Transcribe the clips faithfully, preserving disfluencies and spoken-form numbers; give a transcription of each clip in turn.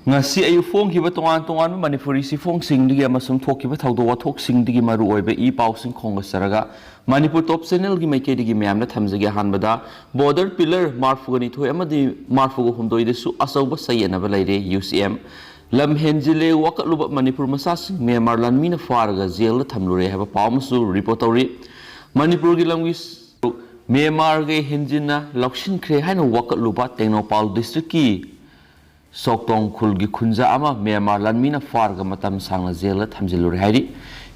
ꯉꯁꯤ ꯑꯌꯨꯛ ꯐꯣꯡꯈꯤꯕ ꯇꯣꯉꯥꯟ ꯇꯣꯉꯥꯟꯕ ꯃꯅꯤꯄꯨꯔꯤ ꯆꯦꯐꯣꯡꯁꯤꯡꯗꯒꯤ ꯑꯃꯁꯨꯡ ꯊꯣꯛꯈꯤꯕ ꯊꯧꯗꯣꯛ ꯋꯥꯊꯣꯛꯁꯤꯡꯗꯒꯤ ꯃꯔꯨꯑꯣꯏꯕ ꯏ ꯄꯥꯎꯁꯤꯡ ꯈꯣꯝꯒꯠꯆꯔꯒ ꯃꯅꯤꯄꯨꯔ ꯇꯣꯞ ꯆꯦꯅꯦꯜꯒꯤ ꯃꯥꯏꯀꯩꯗꯒꯤ ꯃꯌꯥꯝꯗ ꯊꯝꯖꯒꯦ꯫ ꯑꯍꯥꯟꯕꯗ, ꯕꯣꯔꯗꯔ ꯄꯤꯂꯔ ꯃꯔꯐꯨꯒ ꯅꯤꯊꯣꯏ ꯑꯃꯗꯤ ꯃꯔꯐꯨꯒ ꯍꯨꯝꯗꯣꯏꯗꯁꯨ ꯑꯆꯧꯕ ꯆꯌꯦꯠꯅꯕ ꯂꯩꯔꯦ꯫ ꯌꯨ ꯁꯤ ꯑꯦꯝ꯫ ꯂꯝ ꯍꯦꯟꯖꯤꯜꯂꯦ ꯋꯥꯀꯠꯂꯨꯕ ꯃꯅꯤꯄꯨꯔ ꯃꯆꯥꯁꯤꯡ ꯃ꯭ꯌꯥꯟꯃꯥꯔ ꯂꯥꯟꯃꯤꯅ ꯐꯥꯔꯒ ꯖꯦꯜꯗ ꯊꯝꯂꯨꯔꯦ ꯍꯥꯏꯕ ꯄꯥꯎ ꯑꯃꯁꯨ ꯔꯤꯄꯣꯔꯠ ꯇꯧꯔꯤ꯫ ꯃꯅꯤꯄꯨꯔꯒꯤ ꯂꯝꯒꯤ ꯃ꯭ꯌꯥꯟꯃꯥꯔꯒ ꯍꯦꯟꯖꯤꯟꯅ ꯂꯧꯁꯤꯟꯈ꯭ꯔꯦ ꯍꯥꯏꯅ ꯋꯥꯀꯠꯂꯨꯕ ꯇꯦꯡꯅꯧꯄꯥꯜ ꯗꯤꯁꯇ꯭ꯔꯤꯛꯀꯤ ꯁꯣꯛꯇꯣꯡ ꯈꯨꯜꯒꯤ ꯈꯨꯟꯖꯥ ꯑꯃ ꯃ꯭ꯌꯥꯟꯃꯥꯔ ꯂꯥꯟꯃꯤꯅ ꯐꯥꯔꯒ ꯃꯇꯝ ꯁꯥꯡꯅ ꯖꯦꯜꯗ ꯊꯝꯖꯤꯜꯂꯨꯔꯦ ꯍꯥꯏꯔꯤ꯫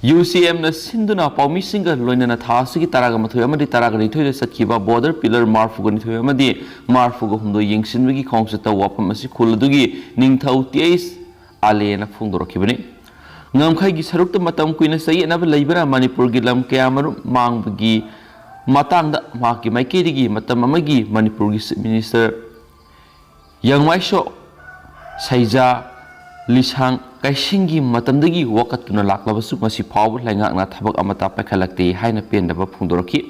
ꯌꯨ ꯁꯤ ꯑꯦꯝꯅ ꯁꯤꯟꯗꯨꯅ ꯄꯥꯎꯃꯤꯁꯤꯡꯒ ꯂꯣꯏꯅꯅ ꯊꯥ ꯑꯁꯤꯒꯤ ꯇꯔꯥꯒ ꯃꯥꯊꯣꯏ ꯑꯃꯗꯤ ꯇꯔꯥꯒ ꯅꯤꯊꯣꯏꯗ ꯆꯠꯈꯤꯕ ꯕꯣꯔꯗꯔ ꯄꯤꯂꯔ ꯃꯔꯐꯨꯒ ꯅꯤꯊꯣꯏ ꯑꯃꯗꯤ ꯃꯔꯐꯨꯒ ꯍꯨꯝꯗꯣꯏ ꯌꯦꯡꯁꯤꯟꯕꯒꯤ ꯈꯣꯡꯆꯠꯇ ꯋꯥꯐꯝ ꯑꯁꯤ ꯈꯨꯜ ꯑꯗꯨꯒꯤ ꯅꯤꯡꯊꯧ ꯇꯤ ꯑꯩꯆ ꯑꯥꯂꯦꯅ ꯐꯣꯡꯗꯣꯔꯛꯈꯤꯕꯅꯤ꯫ ꯉꯝꯈꯩꯒꯤ ꯁꯔꯨꯛꯇ ꯃꯇꯝ ꯀꯨꯏꯅ ꯆꯌꯦꯠꯅꯕ ꯂꯩꯕꯅ ꯃꯅꯤꯄꯨꯔꯒꯤ ꯂꯝ ꯀꯌꯥꯃꯔꯨꯝ ꯃꯥꯡꯕꯒꯤ ꯃꯇꯥꯡꯗ ꯃꯍꯥꯛꯀꯤ ꯃꯥꯏꯀꯩꯗꯒꯤ ꯃꯇꯝ ꯑꯃꯒꯤ ꯃꯅꯤꯄꯨꯔꯒꯤ ꯆꯤꯐ ꯃꯤꯅꯤꯁꯇꯔ ꯌꯥꯉꯥꯃꯩꯁꯣ ꯁꯩꯖꯥ ꯂꯤꯁꯥꯡ ꯀꯩꯁꯤꯡꯒꯤ ꯃꯇꯝꯗꯒꯤ ꯋꯥꯀꯠꯇꯨꯅ ꯂꯥꯛꯂꯕꯁꯨ ꯉꯁꯤ ꯐꯥꯎꯕ ꯂꯩꯉꯥꯛꯅ ꯊꯕꯛ ꯑꯃꯠꯇ ꯄꯥꯏꯈꯠꯂꯛꯇꯦ ꯍꯥꯏꯅ ꯄꯦꯟꯗꯕ ꯐꯣꯡꯗꯣꯔꯛꯈꯤ꯫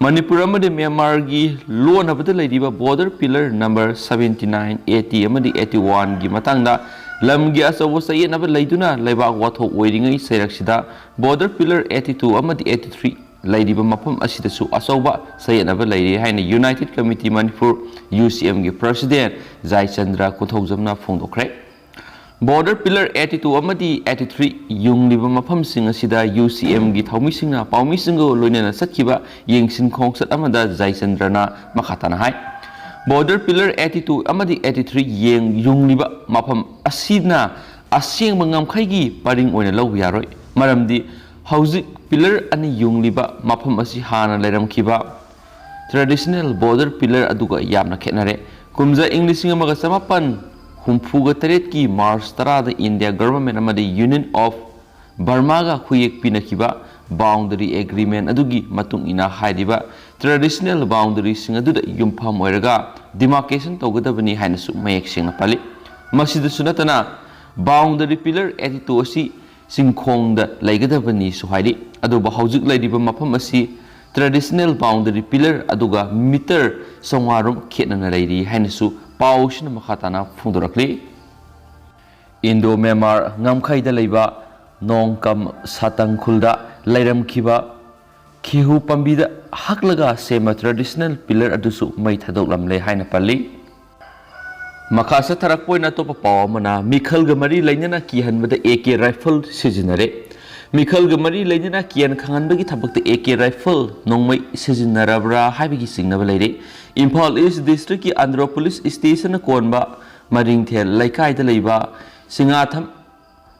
ꯃꯅꯤꯄꯨꯔ ꯑꯃꯗꯤ ꯃ꯭ꯌꯥꯟꯃꯥꯔꯒꯤ ꯂꯣꯟꯅꯕꯗ ꯂꯩꯔꯤꯕ border pillar number seventy nine, eighty ꯑꯃꯗꯤ ꯑꯩꯠꯇꯤ ꯋꯥꯟꯒꯤ ꯃꯇꯥꯡꯗ ꯂꯝꯒꯤ ꯑꯆꯧꯕ ꯆꯌꯦꯠꯅꯕ ꯂꯩꯗꯨꯅ ꯂꯩꯕꯥꯛ ꯋꯥꯊꯣꯛ ꯑꯣꯏꯔꯤꯉꯩ ꯆꯩꯔꯛꯁꯤꯗ ꯕꯣꯔꯗꯔ ꯄꯤꯂꯔ ꯑꯩꯠꯇꯤ ꯇꯨ ꯑꯃꯗꯤ ꯑꯩꯠꯇꯤ ꯊ꯭ꯔꯤ ꯂꯩꯔꯤꯕ ꯃꯐꯝ ꯑꯁꯤꯗꯁꯨ ꯑꯆꯧꯕ ꯆꯌꯦꯠꯅꯕ ꯂꯩꯔꯤ ꯍꯥꯏꯅ United committee Manipur, U C ꯑꯦꯝꯒꯤ ꯄ꯭ꯔꯁꯤꯗꯦꯟ ꯖꯥꯏꯆꯟꯗ꯭ꯔ ꯀꯣꯟꯊꯧꯖꯝꯅ ꯐꯣꯡꯗꯣꯛꯈ꯭ꯔꯦ꯫ ꯕꯣꯔꯗꯔ ꯄꯤꯂꯔ ꯑꯩꯠꯇꯤ ꯇꯨ ꯑꯃꯗꯤ ꯑꯩꯠꯇꯤ ꯊ꯭ꯔꯤ ꯌꯨꯡꯂꯤꯕ ꯃꯐꯝꯁꯤꯡ ꯑꯁꯤꯗ ꯌꯨ ꯁꯤ ꯑꯦꯝꯒꯤ ꯊꯧꯃꯤꯁꯤꯡꯅ ꯄꯥꯎꯃꯤꯁꯤꯡꯒ ꯂꯣꯏꯅꯅ ꯆꯠꯈꯤꯕ ꯌꯦꯡꯁꯤꯟ ꯈꯣꯡꯆꯠ ꯑꯃꯗ ꯖꯥꯏꯆꯟꯗ꯭ꯔꯅ ꯃꯈꯥ ꯇꯥꯅ ꯍꯥꯏ, ꯕꯣꯔꯗꯔ ꯄꯤꯂꯔ ꯑꯩꯠꯇꯤ ꯇꯨ ꯑꯃꯗꯤ ꯑꯩꯠꯇꯤ ꯊ꯭ꯔꯤ ꯌꯦꯡ-, ꯌꯨꯡꯂꯤꯕ ꯃꯐꯝ ꯑꯁꯤꯅ ꯑꯁꯦꯡꯕ ꯉꯝꯈꯩꯒꯤ ꯄꯔꯤꯡ ꯑꯣꯏꯅ ꯂꯧꯕ ꯌꯥꯔꯣꯏ, ꯃꯔꯝꯗꯤ ꯍꯧꯖꯤꯛ ꯄꯤꯂꯔ ꯑꯅꯤ ꯌꯨꯡꯂꯤꯕ ꯃꯐꯝ ꯑꯁꯤ ꯍꯥꯟꯅ ꯂꯩꯔꯝꯈꯤꯕ ꯇ꯭ꯔꯦꯗꯤꯁꯅꯦꯜ ꯕꯣꯔꯗꯔ ꯄꯤꯂꯔ ꯑꯗꯨꯒ ꯌꯥꯝꯅ ꯈꯦꯠꯅꯔꯦ꯫ ꯀꯨꯝꯖꯥ ꯏꯪ ꯂꯤꯁꯤꯡ ꯑꯃꯒ ꯆꯃꯥꯄꯟ ꯍꯨꯝꯐꯨꯒ ꯇꯔꯦꯠꯀꯤ ꯃꯥꯔꯆ ꯇꯔꯥꯗ ꯏꯟꯗꯤꯌꯥ ꯒꯚꯔꯟꯃꯦꯟꯠ ꯑꯃꯗꯤ ꯌꯨꯅꯤꯌꯟ ꯑꯣꯐ ꯕꯔꯃꯥꯒ ꯈꯨꯌꯦꯛ ꯄꯤꯅꯈꯤꯕ ꯕꯥꯎꯟꯗꯔꯤ ꯑꯦꯒ꯭ꯔꯤꯃꯦꯟꯠ ꯑꯗꯨꯒꯤ ꯃꯇꯨꯡ ꯏꯟꯅ ꯍꯥꯏꯔꯤꯕ ꯇ꯭ꯔꯦꯗꯤꯁꯅꯦꯜ ꯕꯥꯎꯟꯗꯔꯤꯁꯤꯡ ꯑꯗꯨꯗ ꯌꯨꯝꯐꯝ ꯑꯣꯏꯔꯒ ꯗꯤꯃꯥꯔꯀꯦꯁꯟ ꯇꯧꯒꯗꯕꯅꯤ ꯍꯥꯏꯅꯁꯨ ꯃꯌꯦꯛ ꯁꯦꯡꯅ ꯄꯜꯂꯤ꯫ ꯃꯁꯤꯗꯁꯨ ꯅꯠꯇꯅ, ꯕꯥꯎꯟꯗꯔꯤ ꯄꯤꯂꯔ ꯑꯩꯠꯇꯤ ꯇꯨ ꯑꯁꯤ ꯆꯤꯡꯈꯣꯡꯗ ꯂꯩꯒꯗꯕꯅꯤꯁꯨ ꯍꯥꯏꯔꯤ꯫ ꯑꯗꯨꯕꯨ ꯍꯧꯖꯤꯛ ꯂꯩꯔꯤꯕ ꯃꯐꯝ ꯑꯁꯤ ꯇ꯭ꯔꯦꯗꯤꯁꯅꯦꯜ ꯕꯥꯎꯟꯗꯔꯤ ꯄꯤꯂꯔ ꯑꯗꯨꯒ ꯃꯤꯇꯔ ꯆꯥꯝꯃꯉꯥ ꯔꯣꯝ ꯈꯦꯠꯅꯅ ꯂꯩꯔꯤ ꯍꯥꯏꯅꯁꯨ ꯄꯥꯎꯁꯤꯅ ꯃꯈꯥ ꯇꯥꯅ ꯐꯣꯡꯗꯣꯔꯛꯂꯤ꯫ ꯏꯟꯗꯣ ꯃ꯭ꯌꯥꯟꯃꯥꯔ ꯉꯝꯈꯩꯗ ꯂꯩꯕ ꯅꯣꯡꯀꯝ ꯁꯥꯇꯪ ꯈꯨꯜꯗ ꯂꯩꯔꯝꯈꯤꯕ ꯈꯤꯍꯨ ꯄꯥꯝꯕꯤꯗ ꯍꯛꯂꯒ ꯁꯦꯝꯕ traditional pillar ꯑꯗꯨꯁꯨ ꯃꯩ ꯊꯥꯗꯣꯛꯂꯝꯂꯦ ꯍꯥꯏꯅ ꯄꯜꯂꯤ꯫ ꯃꯈꯥ ꯆꯠꯊꯔꯛꯄ ꯑꯣꯏꯅ ꯑꯇꯣꯞꯄ ꯄꯥꯎ ꯑꯃꯅ, ꯃꯤꯈꯜꯒ ꯃꯔꯤ ꯂꯩꯅꯅ ꯀꯤꯍꯟꯕꯗ ꯑꯦ ꯀꯦ rifle ꯁꯤꯖꯤꯟꯅꯔꯦ꯫ ꯃꯤꯈꯜꯒ ꯃꯔꯤ ꯂꯩꯅꯅ ꯀꯤꯍꯟ ꯈꯪꯍꯟꯕꯒꯤ ꯊꯕꯛꯇ ꯑꯦ ꯀꯦ rifle ꯅꯣꯡꯃꯩ ꯁꯤꯖꯤꯟꯅꯔꯕ꯭ꯔꯥ ꯍꯥꯏꯕꯒꯤ ꯆꯤꯡꯅꯕ ꯂꯩꯔꯦ꯫ ꯏꯝꯐꯥꯜ ꯏꯁ ꯗꯤꯁꯇ꯭ꯔꯤꯛꯀꯤ ꯑꯟꯗ꯭ꯔꯣ ꯄꯨꯂꯤꯁ ꯁ꯭ꯇꯦꯁꯟꯅ ꯀꯣꯟꯕ ꯃꯔꯤꯡꯊꯦꯜ ꯂꯩꯀꯥꯏꯗ ꯂꯩꯕ ꯁꯤꯡꯉꯥꯊꯝ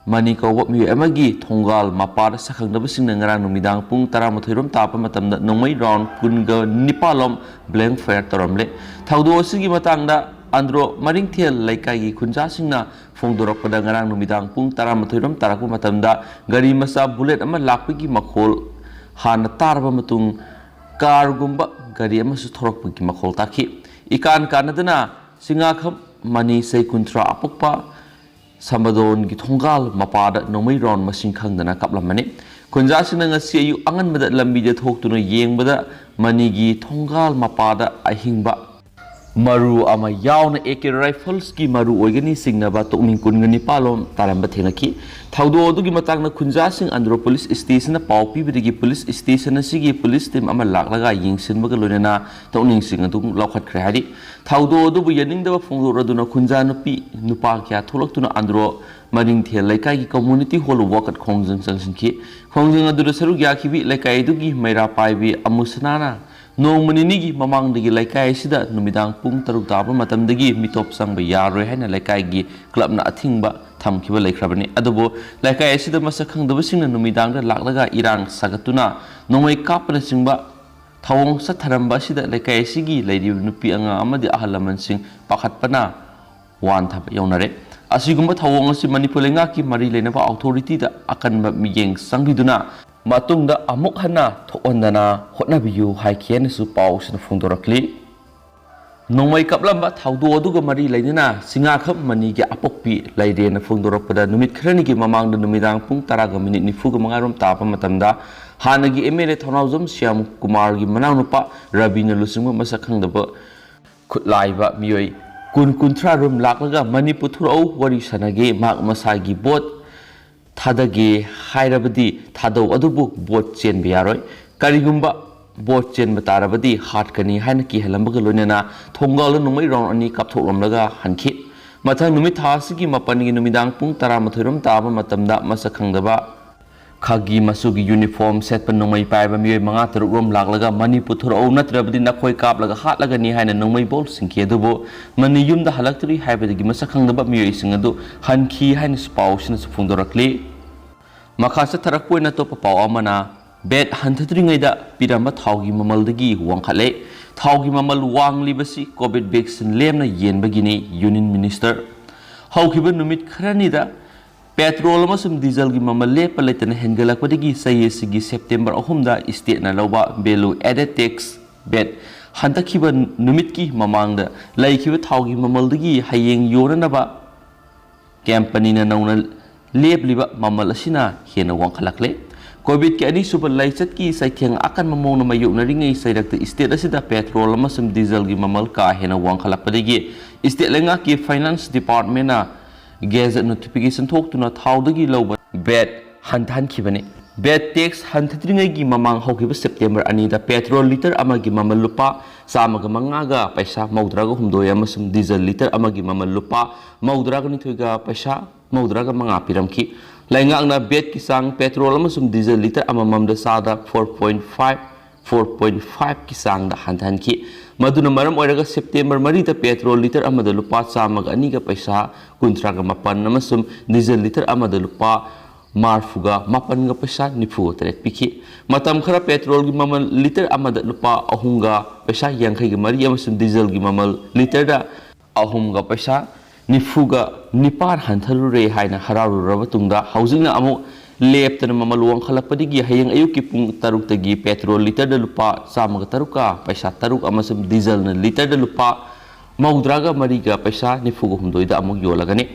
ꯃꯅꯤ ꯀꯧꯕ ꯃꯤꯑꯣꯏ ꯑꯃꯒꯤ ꯊꯣꯡꯒꯥꯜ ꯃꯄꯥꯗ ꯁꯛꯈꯪꯗꯕꯁꯤꯡꯅ ꯉꯔꯥꯡ ꯅꯨꯃꯤꯗꯥꯡ ꯄꯨꯡ ꯇꯔꯥꯃꯥꯊꯣꯏ ꯔꯣꯝ ꯇꯥꯕ ꯃꯇꯝꯗ ꯅꯣꯡꯃꯩ round ꯀꯨꯟꯒ ꯅꯤꯄꯥꯜ ꯂꯣꯝ blank fire ꯇꯧꯔꯝꯂꯦ꯫ ꯊꯧꯗꯣꯛ ꯑꯁꯤꯒꯤ ꯃꯇꯥꯡꯗ ꯑꯟꯗ꯭ꯔꯣ ꯃꯔꯤꯡꯊꯦꯜ ꯂꯩꯀꯥꯏꯒꯤ ꯈꯨꯟꯖꯥꯁꯤꯡꯅ ꯐꯣꯡꯗꯣꯔꯛꯄꯗ, ꯉꯔꯥꯡ ꯅꯨꯃꯤꯗꯥꯡ ꯄꯨꯡ ꯇꯔꯥꯃꯥꯊꯣꯏ ꯔꯣꯝ ꯇꯥꯔꯛꯄ ꯃꯇꯝꯗ ꯒꯥꯔꯤ ꯃꯆꯥ bullet ꯑꯃ ꯂꯥꯛꯄꯒꯤ ꯃꯈꯣꯜ ꯍꯥꯟꯅ ꯇꯥꯔꯕ ꯃꯇꯨꯡ, ꯀꯥꯔꯒꯨꯝꯕ ꯒꯥꯔꯤ ꯑꯃꯁꯨ ꯊꯧꯔꯛꯄꯒꯤ ꯃꯈꯣꯜ ꯇꯥꯈꯤ꯫ ꯏꯀꯥꯟ ꯀꯥꯟꯅꯗꯅ ꯁꯤꯡꯉꯥꯈꯝ ꯃꯅꯤ, ꯆꯍꯤ ꯀꯨꯟꯊ꯭ꯔꯥ ꯑꯄꯣꯛꯄ, ꯁꯃꯗꯣꯟꯒꯤ ꯊꯣꯡꯒꯥꯜ ꯃꯄꯥꯗ ꯅꯣꯡꯃꯩ round ꯃꯁꯤꯡ ꯈꯪꯗꯅ ꯀꯥꯞꯂꯝꯕꯅꯤ꯫ ꯈꯨꯟꯖꯥꯁꯤꯡꯅ ꯉꯁꯤ ꯑꯌꯨꯛ ꯑꯉꯟꯕꯗ ꯂꯝꯕꯤꯗ ꯊꯣꯛꯇꯨꯅ ꯌꯦꯡꯕꯗ, ꯃꯅꯤꯒꯤ ꯊꯣꯡꯒꯥꯜ ꯃꯄꯥꯗ ꯑꯍꯤꯡꯕ ꯃꯔꯨ ꯑꯃ ꯌꯥꯎꯅ ꯑꯦ ꯀꯦ riflesꯀꯤ ꯃꯔꯨ ꯑꯣꯏꯒꯅꯤ ꯆꯤꯡꯅꯕ ꯇꯣꯛꯅꯤꯡ ꯀꯨꯟꯒ ꯅꯤꯄꯥꯜ ꯂꯣꯝ ꯇꯥꯔꯝꯕ ꯊꯦꯡꯅꯈꯤ꯫ ꯊꯧꯗꯣꯛ ꯑꯗꯨꯒꯤ ꯃꯇꯥꯡꯗ ꯈꯨꯟꯖꯥꯁꯤꯡ ꯑꯟꯗ꯭ꯔꯣ ꯄꯨꯂꯤꯁ ꯁ꯭ꯇꯦꯁꯟꯗ ꯄꯥꯎ ꯄꯤꯕꯗꯒꯤ ꯄꯨꯂꯤꯁ ꯁ꯭ꯇꯦꯁꯟ ꯑꯁꯤꯒꯤ ꯄꯨꯂꯤꯁ team ꯑꯃ ꯂꯥꯛꯂꯒ ꯌꯦꯡꯁꯤꯟꯕꯒ ꯂꯣꯏꯅꯅ ꯇꯣꯛꯅꯤꯡꯁꯤꯡ ꯑꯗꯨ ꯂꯧꯈꯠꯈ꯭ꯔꯦ ꯍꯥꯏꯔꯤ꯫ ꯊꯧꯗꯣꯛ ꯑꯗꯨꯕꯨ ꯌꯥꯅꯤꯡꯗꯕ ꯐꯣꯡꯗꯣꯛꯂꯗꯨꯅ ꯈꯨꯟꯖꯥ ꯅꯨꯄꯤ ꯅꯨꯄꯥ ꯀꯌꯥ ꯊꯣꯛꯂꯛꯇꯨꯅ ꯑꯟꯗ꯭ꯔꯣ ꯃꯔꯤꯡꯊꯦꯜ ꯂꯩꯀꯥꯏꯒꯤ community hall ꯋꯥꯀꯠ ꯈꯣꯡꯖꯪ ꯆꯪꯁꯤꯟꯈꯤ꯫ ꯈꯣꯡꯖꯪ ꯑꯗꯨꯗ ꯁꯔꯨꯛ ꯌꯥꯈꯤꯕꯤ ꯂꯩꯀꯥꯏ ꯑꯗꯨꯒꯤ ꯃꯩꯔꯥ ꯄꯥꯏꯕꯤ ꯑꯃꯨꯁꯅꯥꯅ ꯅꯣꯡꯃ ꯅꯤꯅꯤꯒꯤ ꯃꯃꯥꯡꯗꯒꯤ ꯂꯩꯀꯥꯏ ꯑꯁꯤꯗ ꯅꯨꯃꯤꯗꯥꯡ ꯄꯨꯡ ꯇꯔꯨꯛ ꯇꯥꯕ ꯃꯇꯝꯗꯒꯤ ꯃꯤꯇꯣꯞ ꯆꯪꯕ ꯌꯥꯔꯣꯏ ꯍꯥꯏꯅ ꯂꯩꯀꯥꯏꯒꯤ clubꯅ ꯑꯊꯤꯡꯕ ꯊꯝꯈꯤꯕ ꯂꯩꯈ꯭ꯔꯕꯅꯤ꯫ ꯑꯗꯨꯕꯨ ꯂꯩꯀꯥꯏ ꯑꯁꯤꯗ ꯃꯁꯛ ꯈꯪꯗꯕꯁꯤꯡꯅ ꯅꯨꯃꯤꯗꯥꯡꯗ ꯂꯥꯛꯂꯒ ꯏꯔꯥꯡ ꯁꯥꯒꯠꯇꯨꯅ ꯅꯣꯡꯃꯩ ꯀꯥꯞꯄꯅꯆꯤꯡꯕ ꯊꯧꯑꯣꯡ ꯆꯠꯊꯔꯝꯕ ꯑꯁꯤꯗ ꯂꯩꯀꯥꯏ ꯑꯁꯤꯒꯤ ꯂꯩꯔꯤꯕ ꯅꯨꯄꯤ ꯑꯉꯥꯡ ꯑꯃꯗꯤ ꯑꯍꯜ ꯂꯃꯟꯁꯤꯡ ꯄꯥꯈꯠꯄꯅ ꯋꯥꯟꯊꯕ ꯌꯧꯅꯔꯦ꯫ ꯑꯁꯤꯒꯨꯝꯕ ꯊꯧꯑꯣꯡ ꯑꯁꯤ ꯃꯅꯤꯄꯨꯔ ꯂꯩꯉꯥꯛꯀꯤ ꯃꯔꯤ ꯂꯩꯅꯕ authorityꯗ ꯑꯀꯟꯕ ꯃꯤꯠꯌꯦꯡ ꯆꯪꯕꯤꯗꯨꯅ ꯃꯇꯨꯡꯗ ꯑꯃꯨꯛ ꯍꯟꯅ ꯊꯣꯛꯍꯟꯗꯅ ꯍꯣꯠꯅꯕꯤꯌꯨ ꯍꯥꯏꯈꯤ ꯍꯥꯏꯅꯁꯨ ꯄꯥꯎꯁꯤꯅ ꯐꯣꯡꯗꯣꯔꯛꯂꯤ꯫ ꯅꯣꯡꯃꯩ ꯀꯥꯞꯂꯝꯕ ꯊꯧꯗꯣꯛ ꯑꯗꯨꯒ ꯃꯔꯤ ꯂꯩꯅꯅ ꯁꯤꯡꯉꯥꯈꯝ ꯃꯅꯤꯒꯤ ꯑꯄꯣꯛꯄꯤ ꯂꯩꯔꯦꯅ ꯐꯣꯡꯗꯣꯔꯛꯄꯗ, ꯅꯨꯃꯤꯠ ꯈꯔꯅꯤꯒꯤ ꯃꯃꯥꯡꯗ ꯅꯨꯃꯤꯗꯥꯡ ꯄꯨꯡ ꯇꯔꯥꯒ ꯃꯤꯅꯤꯠ ꯅꯤꯐꯨꯒ ꯃꯉꯥ ꯔꯣꯝ ꯇꯥꯕ ꯃꯇꯝꯗ ꯍꯥꯟꯅꯒꯤ MLA ꯊꯧꯅꯥꯎꯖꯝ ꯁ꯭ꯌꯥꯝ ꯀꯨꯃꯥꯔꯒꯤ ꯃꯅꯥꯎꯅꯨꯄꯥ ꯔꯕꯤꯅ ꯂꯨꯆꯤꯡꯕ ꯃꯁꯛ ꯈꯪꯗꯕ ꯈꯨꯠꯂꯥꯏꯕ ꯃꯤꯑꯣꯏ ꯀꯨꯟ ꯀꯨꯟꯊ꯭ꯔꯥ ꯔꯣꯝ ꯂꯥꯛꯂꯒ ꯃꯅꯤ ꯄꯨꯊꯣꯔꯛꯎ, ꯋꯥꯔꯤ ꯁꯥꯟꯅꯒꯦ, ꯃꯍꯥꯛ ꯃꯁꯥꯒꯤ ꯚꯣꯠ ꯊꯥꯗꯒꯦ ꯍꯥꯏꯔꯕꯗꯤ ꯊꯥꯗꯧ, ꯑꯗꯨꯕꯨ ꯚꯣꯠ ꯆꯦꯟꯕ ꯌꯥꯔꯣꯏ꯫ ꯀꯔꯤꯒꯨꯝꯕ ꯚꯣꯠ ꯆꯦꯟꯕ ꯇꯥꯔꯕꯗꯤ ꯍꯥꯠꯀꯅꯤ ꯍꯥꯏꯅ ꯀꯤꯍꯜꯂꯝꯕꯒ ꯂꯣꯏꯅꯅ ꯊꯣꯡꯒꯥꯜꯗ ꯅꯣꯡꯃꯩ ꯔꯥꯎꯟ ꯑꯅꯤ ꯀꯥꯞꯊꯣꯛꯂꯝꯂꯒ ꯍꯟꯈꯤ꯫ ꯃꯊꯪ ꯅꯨꯃꯤꯠ, ꯊꯥ ꯑꯁꯤꯒꯤ ꯃꯥꯄꯟꯒꯤ ꯅꯨꯃꯤꯗꯥꯡ ꯄꯨꯡ ꯇꯔꯥꯃꯥꯊꯣꯏ ꯔꯣꯝ ꯇꯥꯕ ꯃꯇꯝꯗ ꯃꯁꯛ ꯈꯪꯗꯕ ꯈꯥꯒꯤ ꯃꯆꯨꯒꯤ ꯌꯨꯅꯤꯐꯣꯔꯝ ꯁꯦꯠꯄ ꯅꯣꯡꯃꯩ ꯄꯥꯏꯕ ꯃꯤꯑꯣꯏ ꯃꯉꯥ ꯇꯔꯨꯛ ꯔꯣꯝ ꯂꯥꯛꯂꯒ ꯃꯅꯤ ꯄꯨꯊꯣꯔꯛꯎ, ꯅꯠꯇ꯭ꯔꯕꯗꯤ ꯅꯈꯣꯏ ꯀꯥꯞꯂꯒ ꯍꯥꯠꯂꯒꯅꯤ ꯍꯥꯏꯅ ꯅꯣꯡꯃꯩ ꯕꯣꯜꯁꯤꯡꯈꯤ꯫ ꯑꯗꯨꯕꯨ ꯃꯅꯤ ꯌꯨꯝꯗ ꯍꯜꯂꯛꯇ꯭ꯔꯤ ꯍꯥꯏꯕꯗꯒꯤ ꯃꯁꯛ ꯈꯪꯗꯕ ꯃꯤꯑꯣꯏꯁꯤꯡ ꯑꯗꯨ ꯍꯟꯈꯤ ꯍꯥꯏꯅꯁꯨ ꯄꯥꯎ ꯑꯁꯤꯅꯁꯨ ꯐꯣꯡꯗꯣꯔꯛꯂꯤ꯫ ꯃꯈꯥ ꯆꯠꯊꯔꯛꯄ ꯑꯣꯏꯅ ꯑꯇꯣꯞꯄ ꯄꯥꯎ ꯑꯃꯅ, ꯚꯦꯠ ꯍꯟꯊꯗ꯭ꯔꯤꯉꯩꯗ ꯄꯤꯔꯝꯕ ꯊꯥꯎꯒꯤ ꯃꯃꯜꯗꯒꯤ ꯋꯥꯡꯈꯠꯂꯦ꯫ ꯊꯥꯎꯒꯤ ꯃꯃꯜ ꯋꯥꯡꯂꯤꯕꯁꯤ ꯀꯣꯚꯤꯗ ꯚꯦꯛꯁꯤꯟ ꯂꯦꯝꯅ ꯌꯦꯟꯕꯒꯤꯅꯤ, ꯌꯨꯅꯤꯌꯟ ꯃꯤꯅꯤꯁꯇꯔ꯫ ꯍꯧꯈꯤꯕ ꯅꯨꯃꯤꯠ ꯈꯔꯅꯤꯗ ꯄꯦꯇ꯭ꯔꯣꯜ ꯑꯃꯁꯨꯡ ꯗꯤꯖꯜꯒꯤ ꯃꯃꯜ ꯂꯦꯞꯄ ꯂꯩꯇꯅ ꯍꯦꯟꯒꯠꯂꯛꯄꯗꯒꯤ ꯆꯍꯤ ꯑꯁꯤꯒꯤ ꯁꯦꯞꯇꯦꯝꯕꯔ ꯑꯍꯨꯝꯗ ꯏꯁꯇꯦꯠꯅ ꯂꯧꯕ value added tax, ꯚꯦꯠ, ꯍꯟꯊꯈꯤꯕ ꯅꯨꯃꯤꯠꯀꯤ ꯃꯃꯥꯡꯗ ꯂꯩꯈꯤꯕ ꯊꯥꯎꯒꯤ ꯃꯃꯜꯗꯒꯤ ꯍꯌꯦꯡ ꯌꯣꯟꯅꯅꯕ ꯀꯝꯄꯅꯤꯅ ꯅꯧꯅ ꯂꯦꯞꯂꯤꯕ ꯃꯃꯜ ꯑꯁꯤꯅ ꯍꯦꯟꯅ ꯋꯥꯡꯈꯠꯂꯛꯂꯦ꯫ ꯀꯣꯚꯤꯗꯀꯤ ꯑꯅꯤꯁꯨꯕ ꯂꯥꯏꯆꯠꯀꯤ ꯆꯩꯊꯦꯡ ꯑꯀꯟꯕ ꯃꯑꯣꯡꯗ ꯃꯥꯌꯣꯛꯅꯔꯤꯉꯩ ꯆꯩꯔꯛꯇ ꯏꯁꯇꯦꯠ ꯑꯁꯤꯗ ꯄꯦꯇ꯭ꯔꯣꯜ ꯑꯃꯁꯨꯡ ꯗꯤꯖꯜꯒꯤ ꯃꯃꯜ ꯀꯥ ꯍꯦꯟꯅ ꯋꯥꯡꯈꯠꯂꯛꯄꯗꯒꯤ ꯏꯁꯇꯦꯠ ꯂꯩꯉꯥꯛꯀꯤ ꯐꯥꯏꯅꯥꯟꯁ ꯗꯤꯄꯥꯔꯠꯃꯦꯟꯅ ꯒꯦꯖꯦꯠ ꯅꯣꯇꯤꯐꯤꯀꯦꯁꯟ ꯊꯣꯛꯇꯨꯅ ꯊꯥꯎꯗꯒꯤ ꯂꯧꯕ ꯚꯦꯠ ꯍꯟꯊꯍꯟꯈꯤꯕꯅꯤ꯫ ꯚꯦꯠ ꯇꯦꯛꯁ ꯍꯟꯊꯗ꯭ꯔꯤꯉꯩꯒꯤ ꯃꯃꯥꯡ ꯍꯧꯈꯤꯕ ꯁꯦꯞꯇꯦꯝꯕꯔ ꯑꯅꯤꯗ ꯄꯦꯇ꯭ꯔꯣꯜ ꯂꯤꯇꯔ ꯑꯃꯒꯤ ꯃꯃꯜ ꯂꯨꯄꯥ ꯆꯥꯝꯃꯒ ꯃꯉꯥꯒ ꯄꯩꯁꯥ ꯃꯧꯗ꯭ꯔꯥꯒ ꯍꯨꯝꯗꯣꯏ ꯑꯃꯁꯨꯡ ꯗꯤꯖꯜ ꯂꯤꯇꯔ ꯑꯃꯒꯤ ꯃꯃꯜ ꯂꯨꯄꯥ ꯃꯧꯗ꯭ꯔꯥꯒ ꯅꯤꯊꯣꯏꯒ ꯄꯩꯁꯥ ꯃꯧꯗ꯭ꯔꯥꯒ ꯃꯉꯥ ꯄꯤꯔꯝꯈꯤ꯫ ꯂꯩꯉꯥꯛꯅ ꯚꯦꯠꯀꯤ ꯆꯥꯡ ꯄꯦꯇ꯭ꯔꯣꯜ ꯑꯃꯁꯨꯡ ꯗꯤꯖꯜ ꯂꯤꯇꯔ ꯑꯃꯃꯝꯗ ꯆꯥꯗ four point five, four point five ꯀꯤ ꯆꯥꯡꯗ ꯍꯟꯊꯍꯟꯈꯤ꯫ ꯃꯗꯨꯅ ꯃꯔꯝ ꯑꯣꯏꯔꯒ ꯁꯦꯞꯇꯦꯝꯕꯔ ꯃꯔꯤꯗ ꯄꯦꯇ꯭ꯔꯣꯜ ꯂꯤꯇꯔ ꯑꯃꯗ ꯂꯨꯄꯥ ꯆꯥꯝꯃꯒ ꯑꯅꯤꯒ ꯄꯩꯁꯥ ꯀꯨꯟꯊ꯭ꯔꯥꯒ ꯃꯥꯄꯟ ꯑꯃꯁꯨꯡ ꯗꯤꯖꯜ ꯂꯤꯇꯔ ꯑꯃꯗ ꯂꯨꯄꯥ ꯃꯔꯐꯨꯒ ꯃꯥꯄꯟꯒ ꯄꯩꯁꯥ ꯅꯤꯐꯨꯒ ꯇꯔꯦꯠ ꯄꯤꯈꯤ꯫ ꯃꯇꯝ ꯈꯔ ꯄꯦꯇ꯭ꯔꯣꯜꯒꯤ ꯃꯃꯜ ꯂꯤꯇꯔ ꯑꯃꯗ ꯂꯨꯄꯥ ꯑꯍꯨꯝꯒ ꯄꯩꯁꯥ ꯌꯥꯡꯈꯩꯒ ꯃꯔꯤ ꯑꯃꯁꯨꯡ ꯗꯤꯖꯜꯒꯤ ꯃꯃꯜ ꯂꯤꯇꯔꯗ ꯑꯍꯨꯝꯒ ꯄꯩꯁꯥ ꯅꯤꯐꯨꯒ ꯅꯤꯄꯥꯟ ꯍꯟꯊꯔꯨꯔꯦ ꯍꯥꯏꯅ ꯍꯔꯥꯎꯔꯨꯔꯕ ꯇꯨꯡꯗ, ꯍꯧꯖꯤꯛꯅ ꯑꯃꯨꯛ ꯂꯦꯞꯇꯅ ꯃꯃꯜ ꯋꯥꯡꯈꯠꯂꯛꯄꯗꯒꯤ ꯍꯌꯦꯡ ꯑꯌꯨꯛꯀꯤ ꯄꯨꯡ ꯇꯔꯨꯛꯇꯒꯤ ꯄꯦꯇ꯭ꯔꯣꯜ ꯂꯤꯇꯔꯗ ꯂꯨꯄꯥ ꯆꯥꯝꯃꯒ ꯇꯔꯨꯛꯀ ꯄꯩꯁꯥ ꯇꯔꯨꯛ ꯑꯃꯁꯨꯡ ꯗꯤꯖꯜꯅ ꯂꯤꯇꯔꯗ ꯂꯨꯄꯥ ꯃꯧꯗ꯭ꯔꯥꯒ ꯃꯔꯤꯒ ꯄꯩꯁꯥ ꯅꯤꯐꯨꯒ ꯍꯨꯝꯗꯣꯏꯗ ꯑꯃꯨꯛ ꯌꯣꯜꯂꯒꯅꯤ꯫